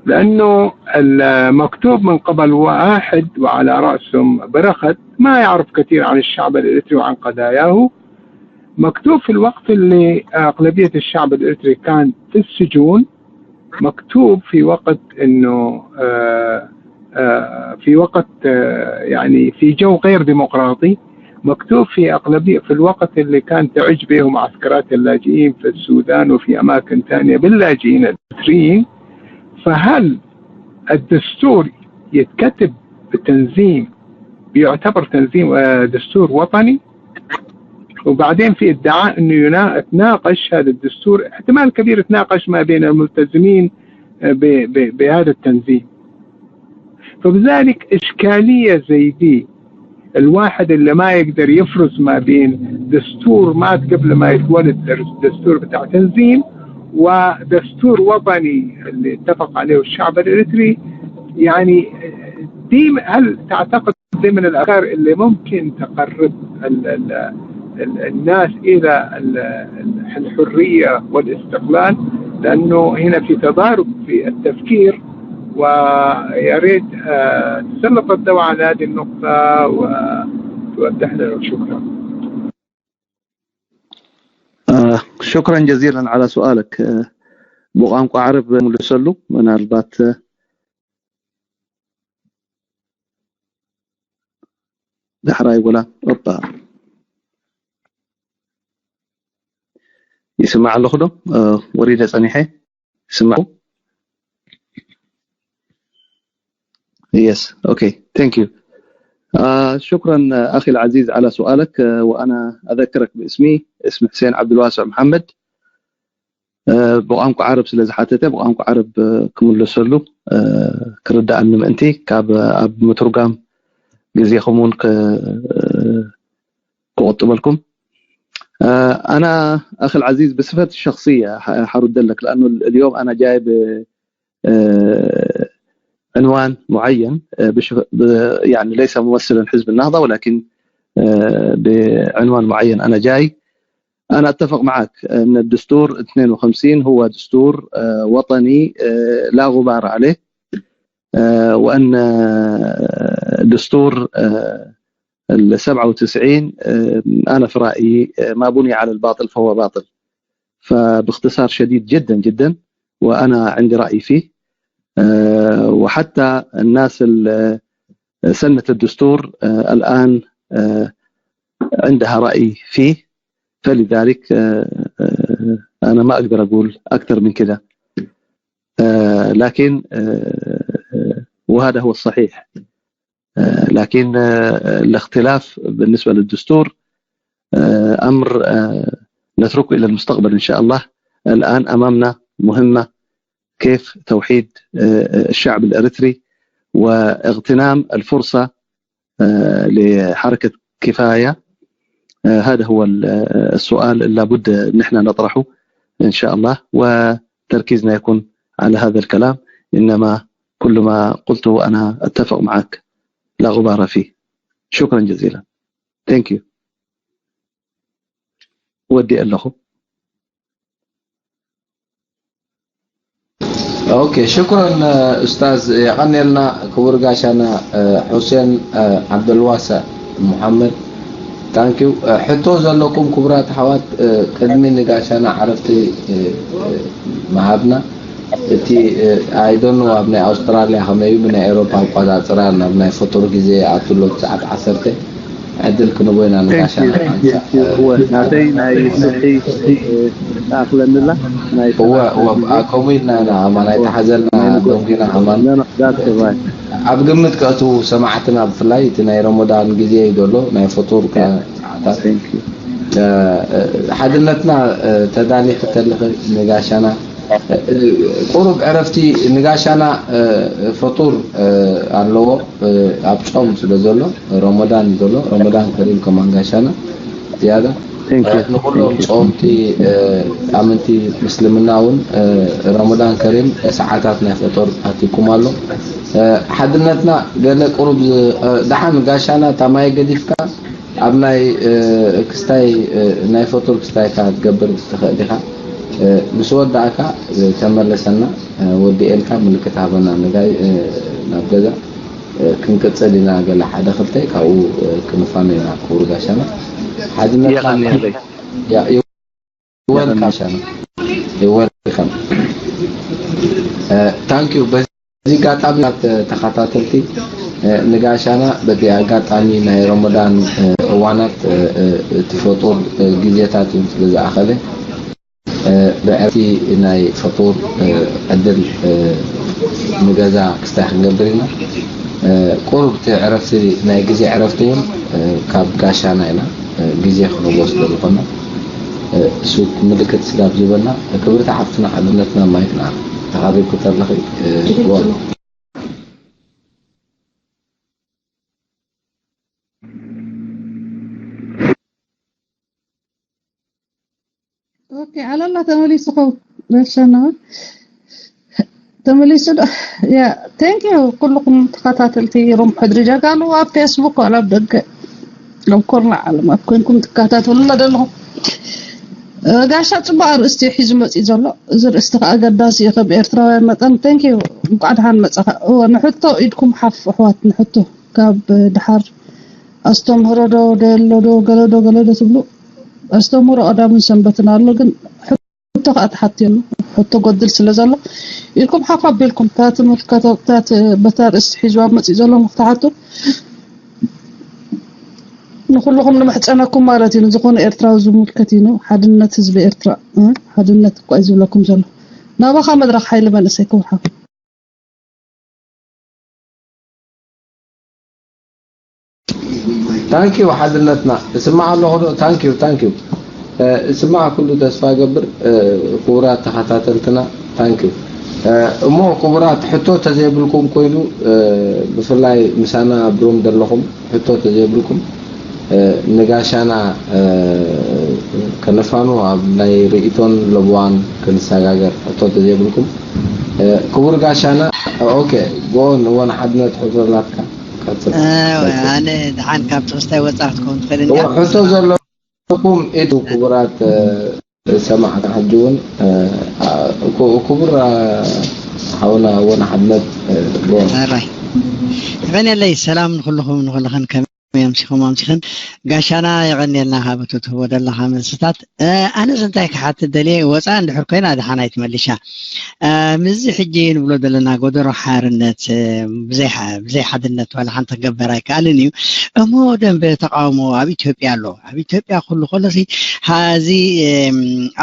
لأنه المكتوب من قبل واحد وعلى رأسهم برغت ما يعرف كثير عن الشعب الإريتري وعن قضاياه. مكتوب في الوقت اللي أغلبية الشعب الإريتري كان في السجون، مكتوب في وقت انه آه، آه، في وقت آه، يعني في جو غير ديمقراطي، مكتوب في اغلبيه في الوقت اللي كان تعج به معسكرات اللاجئين في السودان وفي اماكن ثانيه باللاجئين الاريتريين. فهل الدستور يتكتب بتنظيم يعتبر تنظيم آه، دستور وطني؟ وبعدين في ادعاء انه ينا- يتناقش هذا الدستور، احتمال كبير يتناقش ما بين الملتزمين آه، ب- ب- بهذا التنظيم. فبذلك اشكاليه زي دي، الواحد اللي ما يقدر يفرز ما بين دستور مات قبل ما يتولد، الدستور بتاع تنظيم، ودستور وطني اللي اتفق عليه الشعب الاريتري. يعني دي، هل تعتقد دي من الافكار اللي ممكن تقرب ال ال ال الناس الى ال- ال- الحريه والاستقلال؟ لانه هنا في تضارب في التفكير، ويا ريت آه، تسلط الضوء على هذه النقطه وتوضح لنا. شكرا. شكرا جزيلا على سؤالك. ብቋንቋ ዓረብ ምልሰሉ ምናልባት ዳሕራይ ወላ ኦፓ ይስማዕ ኣለኹ ዶ? ወሪደ ጸኒሐ ይስማዕ። Yes, okay, thank you. شكرا أخي العزيز على سؤالك. وأنا أذكرك باسمي، اسمي حسين عبد الواسع محمد. ብቋንቋ ዓረብ ስለ ዝሓተተ ብቋንቋ ዓረብ ክምለሰሉ ክርዳኣኒ ምእንቲ ካብ ኣብ ምትርጓም ግዜኹም እውን ክቁጥበልኩም። أنا أخي العزيز بصفة شخصية حرد لك، لأنه اليوم أنا جاي بعنوان معين، يعني ليس ممثلا حزب النهضة، ولكن بعنوان معين أنا جاي. أنا أتفق معك أن الدستور اثنين وخمسين هو دستور وطني لا غبار عليه، وأن دستور ال سبعة وتسعين، آه، أنا في رأيي، آه، ما بني على الباطل فهو باطل. فباختصار شديد جدًا جدًا، وأنا عندي رأي فيه. آه، وحتى الناس اللي سنت الدستور، آه، الآن، آه، عندها رأي فيه. فلذلك، آه، آه، أنا ما أقدر أقول أكثر من كذا. آه، لكن، آه، آه، وهذا هو الصحيح. آه، لكن، آه، الاختلاف بالنسبة للدستور، آه، أمر، آه، نتركه إلى المستقبل إن شاء الله. الآن أمامنا مهمة، كيف توحيد، آه، الشعب الإريتري واغتنام الفرصة، آه، لحركة كفاية. آه، هذا هو ال-، آه، السؤال اللي لابد نحن نطرحه إن شاء الله، وتركيزنا يكون على هذا الكلام. إنما كل ما قلته أنا أتفق معك، لا غبار فيه. شكرًا جزيلًا. Thank you. ወዲ ኣለኹ። ኦኬ፣ ሽኩረን ኡስታዝ፣ የቐንየልና። ክቡር ጋሻና፣ እ፣ ሑሴን፣ እ፣ ዓብደልዋሳዕ ሙሓመድ፣ ታንኪው። እ፣ ሕቶ ዘለኩም ክቡራት ኣሕዋት፣ እ፣ ቅድሚ ንጋሻና ዓረፍቲ፣ እ፣ እ፣ ምሃብና፣ እቲ፣ እ፣ ኣይዶኖ ኣብ ናይ ኣውስትራልያ ከመይ እዩ፣ ብናይ ኤሮፓ ኣቆጻጽራ ናብ ናይ ፍጡር ግዜ ይኣቱ ኣሎ፣ ሰዓት ዓሰርተ። ዕድል ክንቦ ኢና ንጋሻ እወ ናተይ ናይ ፍትሒ ፍትሒ ኣኽለንላ ናይ እወ እወ ከምኡ ኢልና ኢና ኣማ ናይ ተሓዘልና ደንጊና ኣማን ዛትባይ ኣብ ግምት ከእትዉ ሰማዕትና ብፍላይ እቲ ናይ ረመዳን ግዜ እዩ ዘሎ ናይ ፍጡር ሰዓታት ሓድነትና ተዳሊ ክተልኽ ንጋሻና ቁሩብ ዕረፍቲ ንጋሻና ፍጡር ኣለዎ ኣብ ጾም ስለ ዘሎ ረመዳን ዘሎ ረመዳን ከሪም ከማን ጋሻና ዝያዳ ንኩሎም ጾምቲ ኣመንቲ ምስልምና እውን ረመዳን ከሪም ሰዓታት ናይ ፈጦር ኣቲኩም ኣሎ ሓድነትና ገለ ቁሩብ ደሓን ጋሻና ታማይ ገዲፍካ ኣብ ናይ ክስታይ ናይ ፈጡር ክስታይካ ትገብር ትኽእል ኢኻ ምስ ወዳእካ ተመለሰና ወዲኤልካ ምልክት ሃበና ንጋይ ናብ ገዛ ክንቅጽል ኢና ገለ ሓደ ክልተ ካብኡ ክንፋነ ኢና ክቡር ጋሻና ሓድነትና ይወልካ ሻና ይወልካ thank you በዚ ኣጋጣሚ ተኸታተልቲ ንጋሻና በቲ ኣጋጣሚ ናይ ረመዳን እዋናት እቲ ፈጡር ግዜታት እዩ ስለ ዝኣኸለ ብዕቲ ናይ ፈጡር ዕድል ንገዛ ክስታይ ክንገብር ኢና ቁሩብ እቲ ዕረፍቲ ናይ ግዜ ዕረፍቲ እውን ካብ ጋሻና ኢና ግዜ ክንቦ ስለ ዝኾነ እሱ ምልክት ስጋብ ዝበና ክብርቲ ሓፍትና ሓድነትና ማይክና ተኻሪብኩ ተለኺ ኦኬ ኣለላ ተመሊሱ ኸው ረሸና ተመሊሱ ዶ ያ thank you ኩልኩም ተኸታተልቲ ሮም ሕድሪ ጀጋኑ ኣብ ፌስቡክ ዋላ ኣብ ደገ ኣብ ኮርና ዓለም ኣብ ኮንኩም ትከታተሉና ዘለኹም ጋሻ ፅቡቅ ኣርእስቲ ሒዙ መፂኡ ዘሎ እዚ ርእስቲ ከዓ ኣገዳሲ እዩ ከም ኤርትራውያን መጠን thank you እንቋዕ ደሓን መፀኻ እወ ንሕቶ ኢድኩም ሓፍ ኣሕዋት ንሕቶ ካብ ድሓር ኣስተምህሮ ዶ ደሎ ዶ ገለ ዶ ገለ ዶ ትብሉ ኣስተምህሮ ቀዳምን ሰንበትን ኣሎ ግን ሕቶ ከዓ ተሓትዮ ኣሎ ሕቶ ጎድል ስለ ዘሎ ኢልኩም ሓፍ ኣቢልኩም እታ ትምልከቶ እታ በታ ርእሲ ሒዝዋ መፅእ ዘሎ ክትሓቱ ንኩልኩም ንምሕፀነኩም ማለት እዩ ንዝኮነ ኤርትራዊ ዝምልከት እዩ ሓድነት ህዝቢ ኤርትራ ሓድነት እኳ እዩ ዝብለኩም ዘሎ ናባካ መድረክ ሓይሊ መንእሰይ ክብርሃ ታንኪዩ ሓድነትና እስማዕ ኣለኹ ዶ ታንኪዩ ታንኪዩ እስማዕ ኩሉ ተስፋ ገብር ክቡራት ተኸታተልትና ታንኪዩ እሞ ክቡራት ሕቶ ተዘይብልኩም ኮይኑ ብፍላይ ምሳና ኣብ ሮም ዘለኹም ሕቶ ተዘይብልኩም ንጋሻና ከነፋኑ ኣብ ናይ ርእቶን ለብዋን ክንሰጋገር ሕቶ ተዘይብልኩም ክቡር ጋሻና ኦኬ ጎን እወን ሓድነት ሕቶ ናትካ ቀጽል ኣነ ደሓን ካብ ትኽስታይ ወፃ ክትከውን ትኽእል እንዲያ ሕቶ ዘለኩም ኢቱ ክቡራት ሰማዕና ሕጂ እውን ክቡር ሓውና እወን ሓድነት ጎን ራይ ይቐንየለይ ሰላም ንኩልኹም ንኩልኽን ከመይ ኣምሲኹም ኣምሲኽን። ጋሻና የቐንየልና ካብ እቲ ትህቦ ዘለኻ መልስታት። ኣነስ እንታይ ክሓትት ደልየ፣ ወፃኢ እንድሕር ኮይና ደሓን ኣይትመልሻ። ምስዚ ሕጂ ንብሎ ዘለና ጎደሮ ሓርነት፣ ብዘይ ሓድነት ዋላ ሓንቲ ክገበር ኣይከኣልን እዩ። እሞ ደንበ ተቃውሞ ኣብ ኢትዮጵያ ኣሎ። ኣብ ኢትዮጵያ ኩሉ ከሎሲ፣ ሀዚ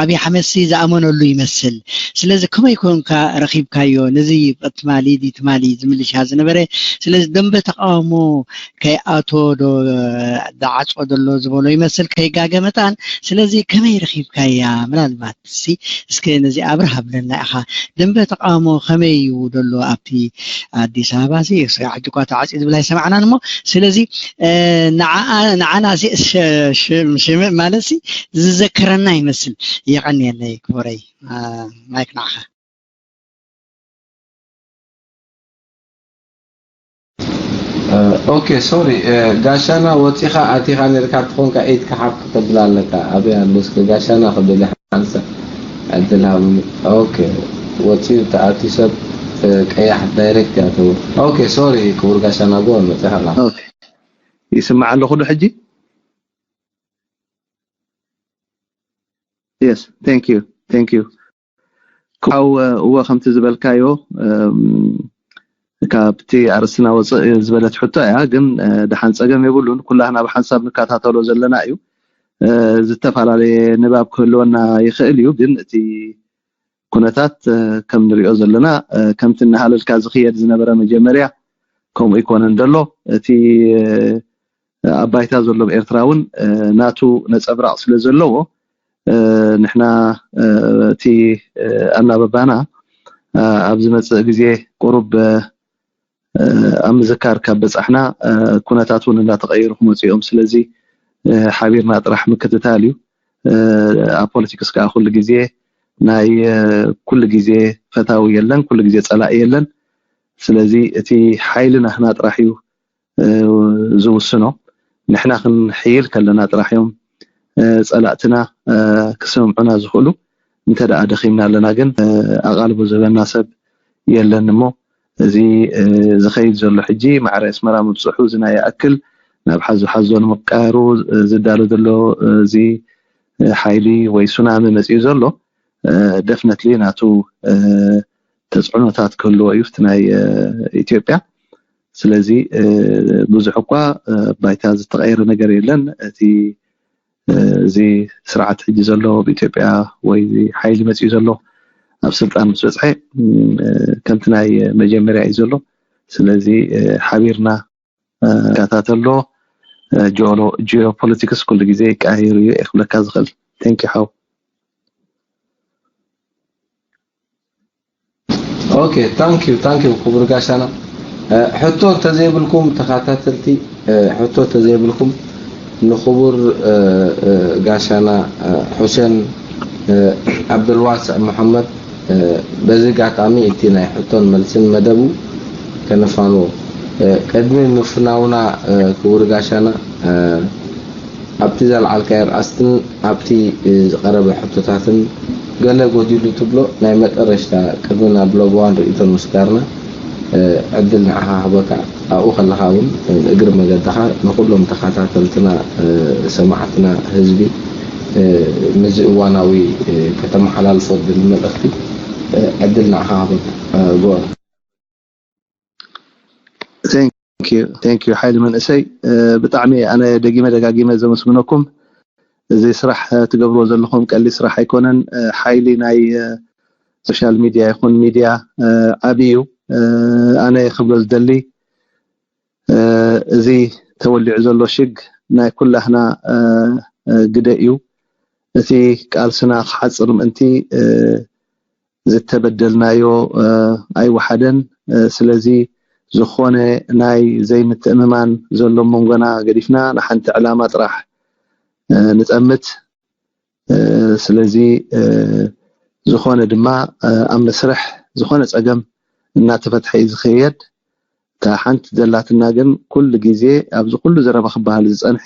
ኣብይ ኣሕመድሲ ዝኣመነሉ ይመስል። ስለዚ ከመይ ኮንካ ረኺብካዮ ነዚ ትማሊ ትማሊ ዝምልሻ ዝነበረ? ስለዚ ደንበ ተቃውሞ ከይኣቶ ዶ ዝዓፅኦ ዘሎ ዝበሎ ይመስል፣ ከይጋገ መጣን። ስለዚ ከመይ ረኺብካያ? ምናልባት ሲ እስከ ነዚ ኣብርህ ኣብለና ኢኻ። ደንበ ተቃውሞ ከመይ እዩ ዘሎ ኣብቲ ኣዲስ ኣበባ ሲ? እስከ ሕጂ እኳ ተዓፅዩ ዝብል ኣይሰማዕናን እሞ፣ ስለዚ ንዓና ሲ ሽምዕ ማለት ሲ ዝዘክረና ይመስል። የቐንየለይ ክቡረይ። ማይክ ንዓኻ። ኦኬ፣ ሶሪ ጋሻና፣ ወፂኻ ኣቲኻ ነርካ ትኾንካ፣ ኢድካ ሓፍ ክተብል ኣለካ። ኣበይ ኣሎ እስከ ጋሻና ክብል ሓንሳ ዕድል ሃብኒ። ኦኬ፣ ወፂኡ ተኣትዩ ሰብ ቀያሕ ዳይሬክት ያተው። ኦኬ፣ ሶሪ ክቡር ጋሻና፣ ጎን ወፂኻ ኣላ። ይስማዕ ኣለኹ ዶ ሕጂ? Yes, thank you, thank you. ካው እወ፣ ከምቲ ዝበልካዮ ካብቲ ኣርስትና ወፅእ ዝበለት ሕቶ እያ፣ ግን ደሓን ፀገም የብሉን። ኩላህና ብሓንሳብ ንከታተሎ ዘለና እዩ። ዝተፈላለየ ንባብ ክህልወና ይኽእል እዩ፣ ግን እቲ ኩነታት ከም ንሪኦ ዘለና ከምቲ እናሃለልካ ዝኽየድ ዝነበረ መጀመርያ ከምኡ ይኮነን ዘሎ። እቲ ኣብ ባይታ ዘሎ ኤርትራ እውን ናቱ ነፀብራቕ ስለ ዘለዎ ንሕና እቲ ኣናብባና ኣብ ዝመፅእ ግዜ ቁሩብ ኣብ ምዝካር ካብ በፃሕና ኩነታት እውን እንዳተቐየሩ ክመፁ እዮም። ስለዚ ሓቢርና ጥራሕ ምክትታል እዩ። ኣብ ፖለቲክስ ከዓ ኩሉ ግዜ ናይ ኩሉ ግዜ ፈታዊ የለን፣ ኩሉ ግዜ ፀላኢ የለን። ስለዚ እቲ ሓይሊ ናህና ጥራሕ እዩ ዝውስኖ። ንሕና ክንሕይል ከለና ጥራሕ እዮም ፀላእትና ክሰምዑና ዝኽእሉ። እንተ ደኣ ደኺምና ኣለና ግን ኣቓልቦ ዝህበና ሰብ የለን እሞ እዚ ዝኸይድ ዘሎ ሕጂ ማዕረ ኣስመራ ምብፅሑ እዚ ናይ ይኣክል ናብ ሓዞ ሓዞ ንምቅያሩ ዝዳሎ ዘሎ እዚ ሓይሊ ወይ ሱናሚ መፂኡ ዘሎ ደፍነትሊ ናቱ ተፅዕኖታት ክህልዎ እዩ እቲ ናይ ኢትዮጵያ። ስለዚ ብዙሕ እኳ ባይታ ዝተቐየረ ነገር የለን። እቲ እዚ ስርዓት ሕጂ ዘሎ ብኢትዮጵያ ወይ ሓይሊ መፂኡ ዘሎ ኣብ ስልጣን ምስ በፅሐ ከምቲ ናይ መጀመርያ እዩ ዘሎ። ስለዚ ሓቢርና ከታተሎ ጂኦፖለቲክስ ኩሉ ግዜ ይቀያየር እዩ ክብለካ ዝኽእል። Thank you ሓው። Okay, thank you, thank you ክቡር ጋሻና። ሕቶ እንተዘይብልኩም ተኸታተልቲ፣ ሕቶ እንተዘይብልኩም ንክቡር ጋሻና ሑሴን ዓብደልዋስዕ መሓመድ በዚ ኣጋጣሚ እቲ ናይ ሕቶን መልስን መደቡ ከነፋንዎ። ቅድሚ ምፍናውና ክቡር ጋሻና፣ ኣብቲ ዘልዓልካዮ ኣርእስትን ኣብቲ ዝቐረበ ሕቶታትን ገለ ጎዲሉ ትብሎ ናይ መጠረሽታ ቅድሚ ናብ ሎጎዋን ርእይቶን ምስጋርና ዕድል ንዓኻ ክህበካ። ኣብኡ ከለኻ እውን እግሪ መገድኻ ንኹሎም ተኸታተልትና ሰማዕትና ህዝቢ ምስዚ እዋናዊ ከተመሓላልፎ ድል መልእኽቲ ዕድል ንዓኻ ክህበካ። ጎ Thank you, thank you ሓይሊ መንእሰይ። ብጣዕሚ ኣነ ደጊመ ደጋጊመ ዘመስግነኩም። እዚ ስራሕ ትገብርዎ ዘለኹም ቀሊል ስራሕ ኣይኮነን። ሓይሊ ናይ ሶሻል ሚድያ ይኹን ሚድያ ዓብዪ እዩ። ኣነ ክብሎ ዝደሊ እዚ ተወሊዑ ዘሎ ሽግ ናይ ኩላህና ግደ እዩ። እቲ ቃልስና ክሓፅር ምእንቲ ዝተበደልናዮ ኣይወሓደን። ስለዚ ዝኾነ ናይ ዘይምትእምማን ዘሎ መንጎና ገዲፍና ንሓንቲ ዕላማ ጥራሕ ንጠምት። ስለዚ ዝኾነ ድማ ኣብ መስርሕ ዝኾነ ፀገም እናተፈትሐ እዩ ዝኽየድ። እታ ሓንቲ ዘላትና ግን ኩሉ ግዜ ኣብዚ ኩሉ ዘረባ ክበሃል ዝፀንሐ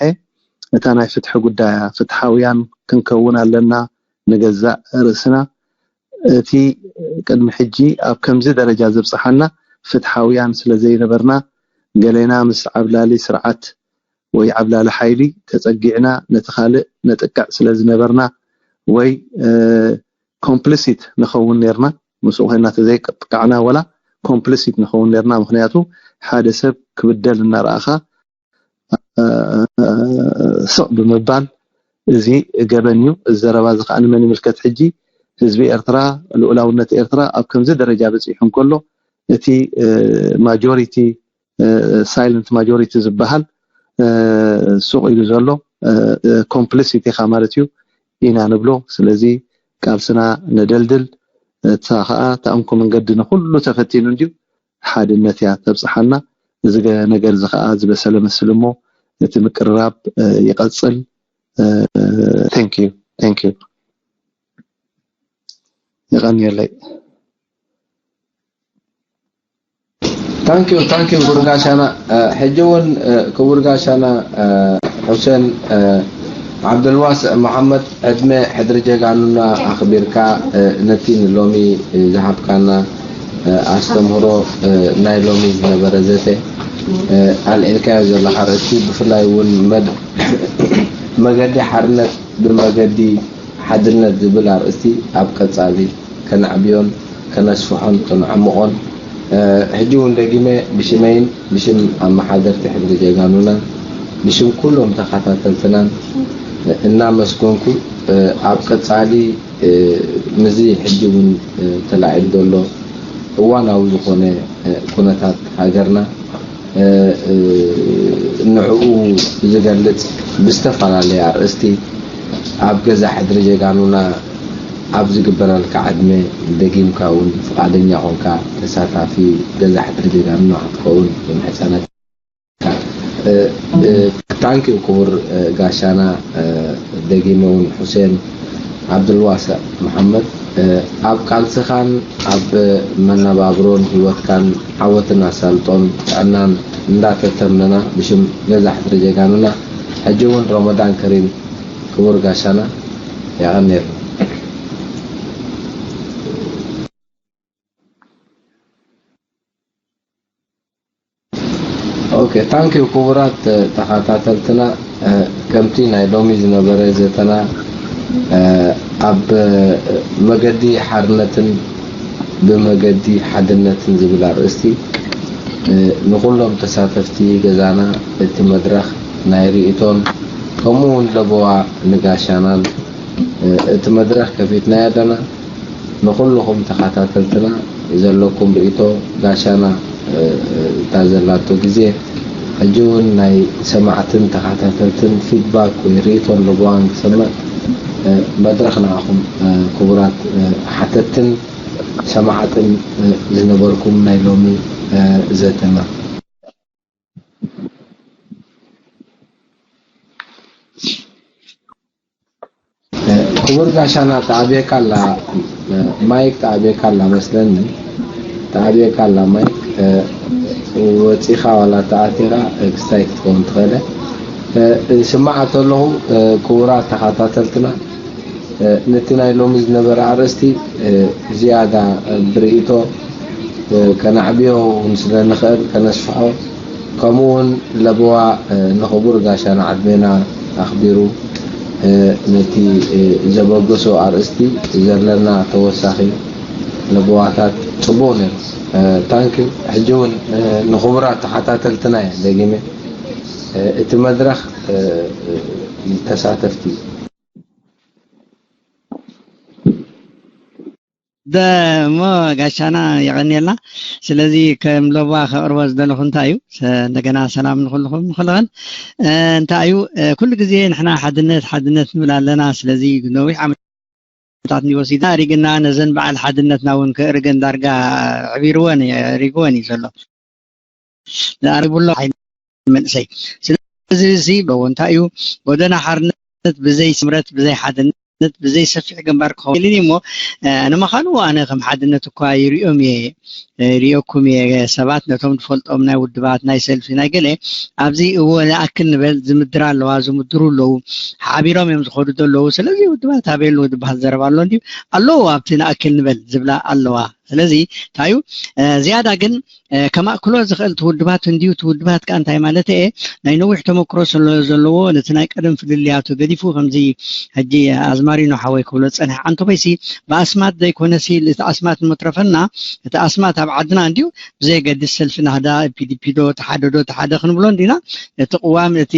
እታ ናይ ፍትሒ ጉዳያ፣ ፍትሓውያን ክንከውን ኣለና ንገዛእ ርእስና። እቲ ቅድሚ ሕጂ ኣብ ከምዚ ደረጃ ዘብፀሓና ፍትሓውያን ስለ ዘይነበርና ገሌና ምስ ዓብላሊ ስርዓት ወይ ዓብላሊ ሓይሊ ተጸጊዕና ነቲ ካልእ ነጥቅዕ ስለ ዝነበርና ወይ ኮምፕሊሲት ንኸውን ነርና። ምስኡ ኮይና ተዘይቀጥቃዕና ወላ ኮምፕሊሲት ንኸውን ነርና። ምክንያቱ ሓደ ሰብ ክብደል እናረኣኻ ስቕ ብምባል እዚ ገበን እዩ። እዚ ዘረባ እዚ ከዓ ንመን ይምልከት? ሕጂ ህዝቢ ኤርትራ፣ ልኡላውነት ኤርትራ ኣብ ከምዚ ደረጃ በፂሑ እንከሎ እቲ ማጆሪቲ ሳይለንት ማጆሪቲ ዝበሃል ሱቕ ኢሉ ዘሎ ኮምፕሊሲት ኢኻ ማለት እዩ ኢና ንብሎ። ስለዚ ቃልስና ነደልድል። እታ ከዓ ተኣምኮ መንገዲ ንኩሉ ተፈቲኑ እንድዩ ሓድነት እያ ተብፅሓና። እዚ ነገር እዚ ከዓ ዝበሰለ መስል እሞ እቲ ምቅርራብ ይቀፅል። Thank you, thank you። የቐንየለይ። ታንኪዩ ታንኪዩ ክቡር ጋሻና። ሕጂ እውን ክቡር ጋሻና ሑሴን ዓብደልዋስዕ መሓመድ ዕድመ ሕድሪ ጀጋኑና ኣኽቢርካ ነቲ ንሎሚ ዝሃብካና ኣስተምህሮ ናይ ሎሚ ዝነበረ ዘተ ኣልዒልካዮ ዘለኻ ርእሲ ብፍላይ እውን መገዲ ሓርነት ብመገዲ ሓድነት ዝብል ኣርእስቲ ኣብ ቀጻሊ ከነዕብዮን ከነስፍሖን ከነዕምቖን ሕጂ እውን ደጊመ ብሽመይን ብሽም ኣመሓደርቲ ሕድሪ ጀጋኑናን ብሽም ኩሎም ተኸታተልትናን እናመስገንኩ ኣብ ቀጻሊ ምስዚ ሕጂ እውን ተላዒሉ ዘሎ እዋናዊ ዝኾነ ኩነታት ሃገርና ንዕኡ ዝገልጽ ብዝተፈላለየ ኣርእስቲ ኣብ ገዛ ሕድሪ ጀጋኑና ኣብ ዝግበረልካ ዕድመ ደጊምካ እውን ፍቓደኛ ኾንካ ተሳታፊ ገዛ ሕድሪ ጀጋኑና ክትከውን ይምሕጸነካ። ታንኪዩ ክቡር ጋሻና ደጊመ እውን ሑሴን ዓብዱልዋስዕ መሓመድ ኣብ ቃልስኻን ኣብ መነባብሮን ህይወትካን ዓወትን ኣሳልጦን ጥዕናን እንዳተተምነና ብሽም ገዛ ሕድሪ ጀጋኑና ሕጂ እውን ረመዳን ከሪም ክቡር ጋሻና የቐንየልና። ኦኬ ታንኪዩ ክቡራት ተኸታተልትና ከምቲ ናይ ሎሚ ዝነበረ ዘተና ኣብ መገዲ ሓርነትን ብመገዲ ሓድነትን ዝብል ኣርእስቲ ንኩሎም ተሳተፍቲ ገዛና እቲ መድረኽ ናይ ርእይቶን ከምኡ እውን ለበዋ ንጋሻናን እቲ መድረኽ ከፊትናዮ ኣለና። ንኹልኹም ተኸታተልትና ዘለኩም ርእይቶ ጋሻና እታ ዘላቶ ግዜ ሕጂ እውን ናይ ሰማዕትን ተኸታተልትን ፊድባክ ወይ ርእይቶን ለበዋን ክሰምዕ መድረኽ ንዓኹም ክቡራት ሓተትን ሰማዕትን ዝነበርኩም ናይ ሎሚ ዘተና። ክቡር ጋሻና ተኣብየካ ኣላ ማይክ ተኣብየካ ኣላ መስለኒ ተኣብየካ ኣላ ማይክ ወፂኻ ዋላ ተኣቲኻ ክስታይ ክትከውን ትኽእለ ስማዓ ተለኹ ክቡራት ተኸታተልትና ነቲ ናይ ሎሚ ዝነበረ ኣርእስቲ ዝያዳ ብርእይቶ ከነዕብዮ እውን ስለ ንኽእል ከነስፍሖ ከምኡ እውን ለበዋ ንኽቡር ጋሻና ዕድሜና ኣኽቢሩ ነቲ ዘበገሶ ኣርእስቲ ዘለና ተወሳኺ ለበዋታት ፅቡቕ ነይሩ። ታንኪዩ። ሕጂ እውን ንኽቡራት ተኸታተልትና እየ ደጊመ እቲ መድረኽ ተሳተፍቲ ደሞ ጋሻና የቐንየልና። ስለዚ ከም ለባ ከቕርቦ ዝደለኹ እንታይ እዩ እንደገና ሰላም ንኹልኹም ንኹልኽን እንታይ እዩ ኩሉ ግዜ ንሕና ሓድነት ሓድነት ንብል ኣለና። ስለዚ ነዊሕ ዓመታት ወሲድና ኣሪግና ነዘን በዓል ሓድነትና እውን ክእርገን ዳርጋ ዕቢርወን ሪግወን እዩ ዘሎ። ዝኣርግብሎ ሓይሊ መንእሰይ። ስለዚ እዚ በቦ እንታይ እዩ ጎደና ሓርነት ብዘይ ስምረት ብዘይ ሓድነት ብዘይ ሰፊሕ ግንባር ክኸውን የልን እሞ ንምዃኑ ኣነ ከም ሓድነት እኳ ይሪኦም እየ ሪኦኩም እየ ሰባት ነቶም ዝፈልጦም ናይ ውድባት ናይ ሰልፊ ናይ ገለ ኣብዚ እዎ ንኣክል ንበል ዝምድራ ኣለዋ ዝምድሩ ኣለዉ ሓቢሮም እዮም ዝኸዱ ዘለዉ ስለዚ ውድባት ኣበይ ኣለዉ ዝበሃል ዘረባ ኣሎ እንድዩ ኣለዉ ኣብቲ ንኣክል ንበል ዝብላ ኣለዋ ስለዚ እንታይ እዩ ዝያዳ ግን ከማእክሎ ዝኽእል ትውድባት እንዲዩ። ትውድባት ከኣ እንታይ ማለት እየ? ናይ ነዊሕ ተመክሮ ዘለዎ፣ ነቲ ናይ ቀደም ፍልልያቱ ገዲፉ፣ ከምዚ ሕጂ ኣዝማሪኖ ሓወይ ክብሎ ዝጸንሐ፣ ዓንተቦይሲ ብኣስማት ዘይኮነሲ፣ እቲ ኣስማት መትረፈና፣ እቲ ኣስማት ኣብ ዓድና እንዲዩ ብዘየገድስ፣ ሰልፊ ናህዳ፣ ፒዲፒዶ ተሓደዶ ተሓደ ክንብሎ እንዲና። እቲ ቅዋም ነቲ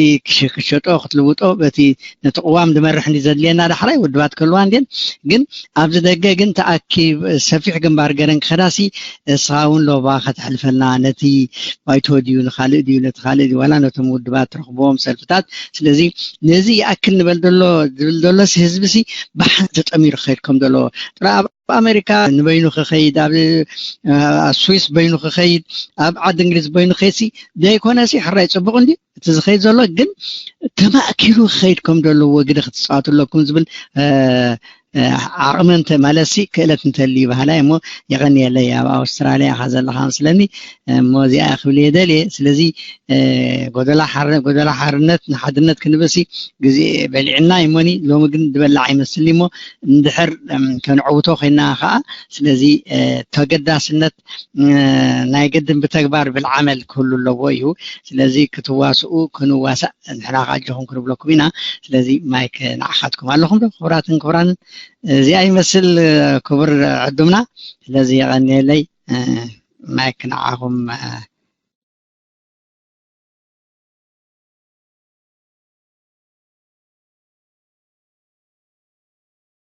ክሸጦ ክትልውጦ በቲ ነቲ ቅዋም ድመርሕ እንዲ ዘድልየና ዳሕራይ ውድባት ከልዋ እንድን። ግን ኣብዚ ደገ ግን ተኣኪብ ሰፊሕ ግንባር ገረን ክኸዳሲ እስኻ እውን ሎባ ከተሕልፈልና፣ ነቲ ባይቶ ድዩ ንኻልእ ድዩ ነቲ ካልእ ድዩ ዋላ ነቶም ውድባት ትረኽብዎም ሰልፍታት። ስለዚ ነዚ ይኣክል ንበል ዘሎ ዝብል ዘሎሲ ህዝቢ ሲ ብሓንቲ ተጠሚሩ ክኸይድ ከም ዘለዎ ጥራይ ኣብ ኣሜሪካ ንበይኑ ክኸይድ፣ ኣብ ስዊስ በይኑ ክኸይድ፣ ኣብ ዓዲ እንግሊዝ በይኑ ክኸይድ ሲ ዘይኮነ ሲ ሕራይ ጽቡቕ እንዲ እቲ ዝኸይድ ዘሎ ግን ተማእኪሉ ክኸይድ ከም ዘለዎ ግደ ክትፃወቱ ኣለኩም ዝብል ዓቕሚ እንተ ማለትሲ ክእለት እንተልዩ ባህላይ እሞ የቐንየለይ። ኣብ ኣውስትራሊያ ኢኻ ዘለኻ መስለኒ እሞ እዚኣ ክብል እየ ደልየ። ስለዚ ጎደላ ሓርነት ንሓድነት ክንብልሲ ግዜ በሊዕና እሞኒ ሎሚ ግን ዝበላዕ ኣይመስልኒ እሞ እንድሕር ከነዕውቶ ኮይና ከዓ ስለዚ ተገዳስነት ናይ ግድን ብተግባር ብልዓመል ክህሉ ኣለዎ እዩ። ስለዚ ክትዋስኡ ክንዋሳእ ንሕና ከዓ ኣጆኹም ክንብለኩም ኢና። ስለዚ ማይክ ንዓኻትኩም ኣለኹም ዶ ክቡራትን ክቡራንን? እዚኣ ይመስል ክቡር ዕዱምና። ስለዚ የቐንየለይ ማይክ ንዓኹም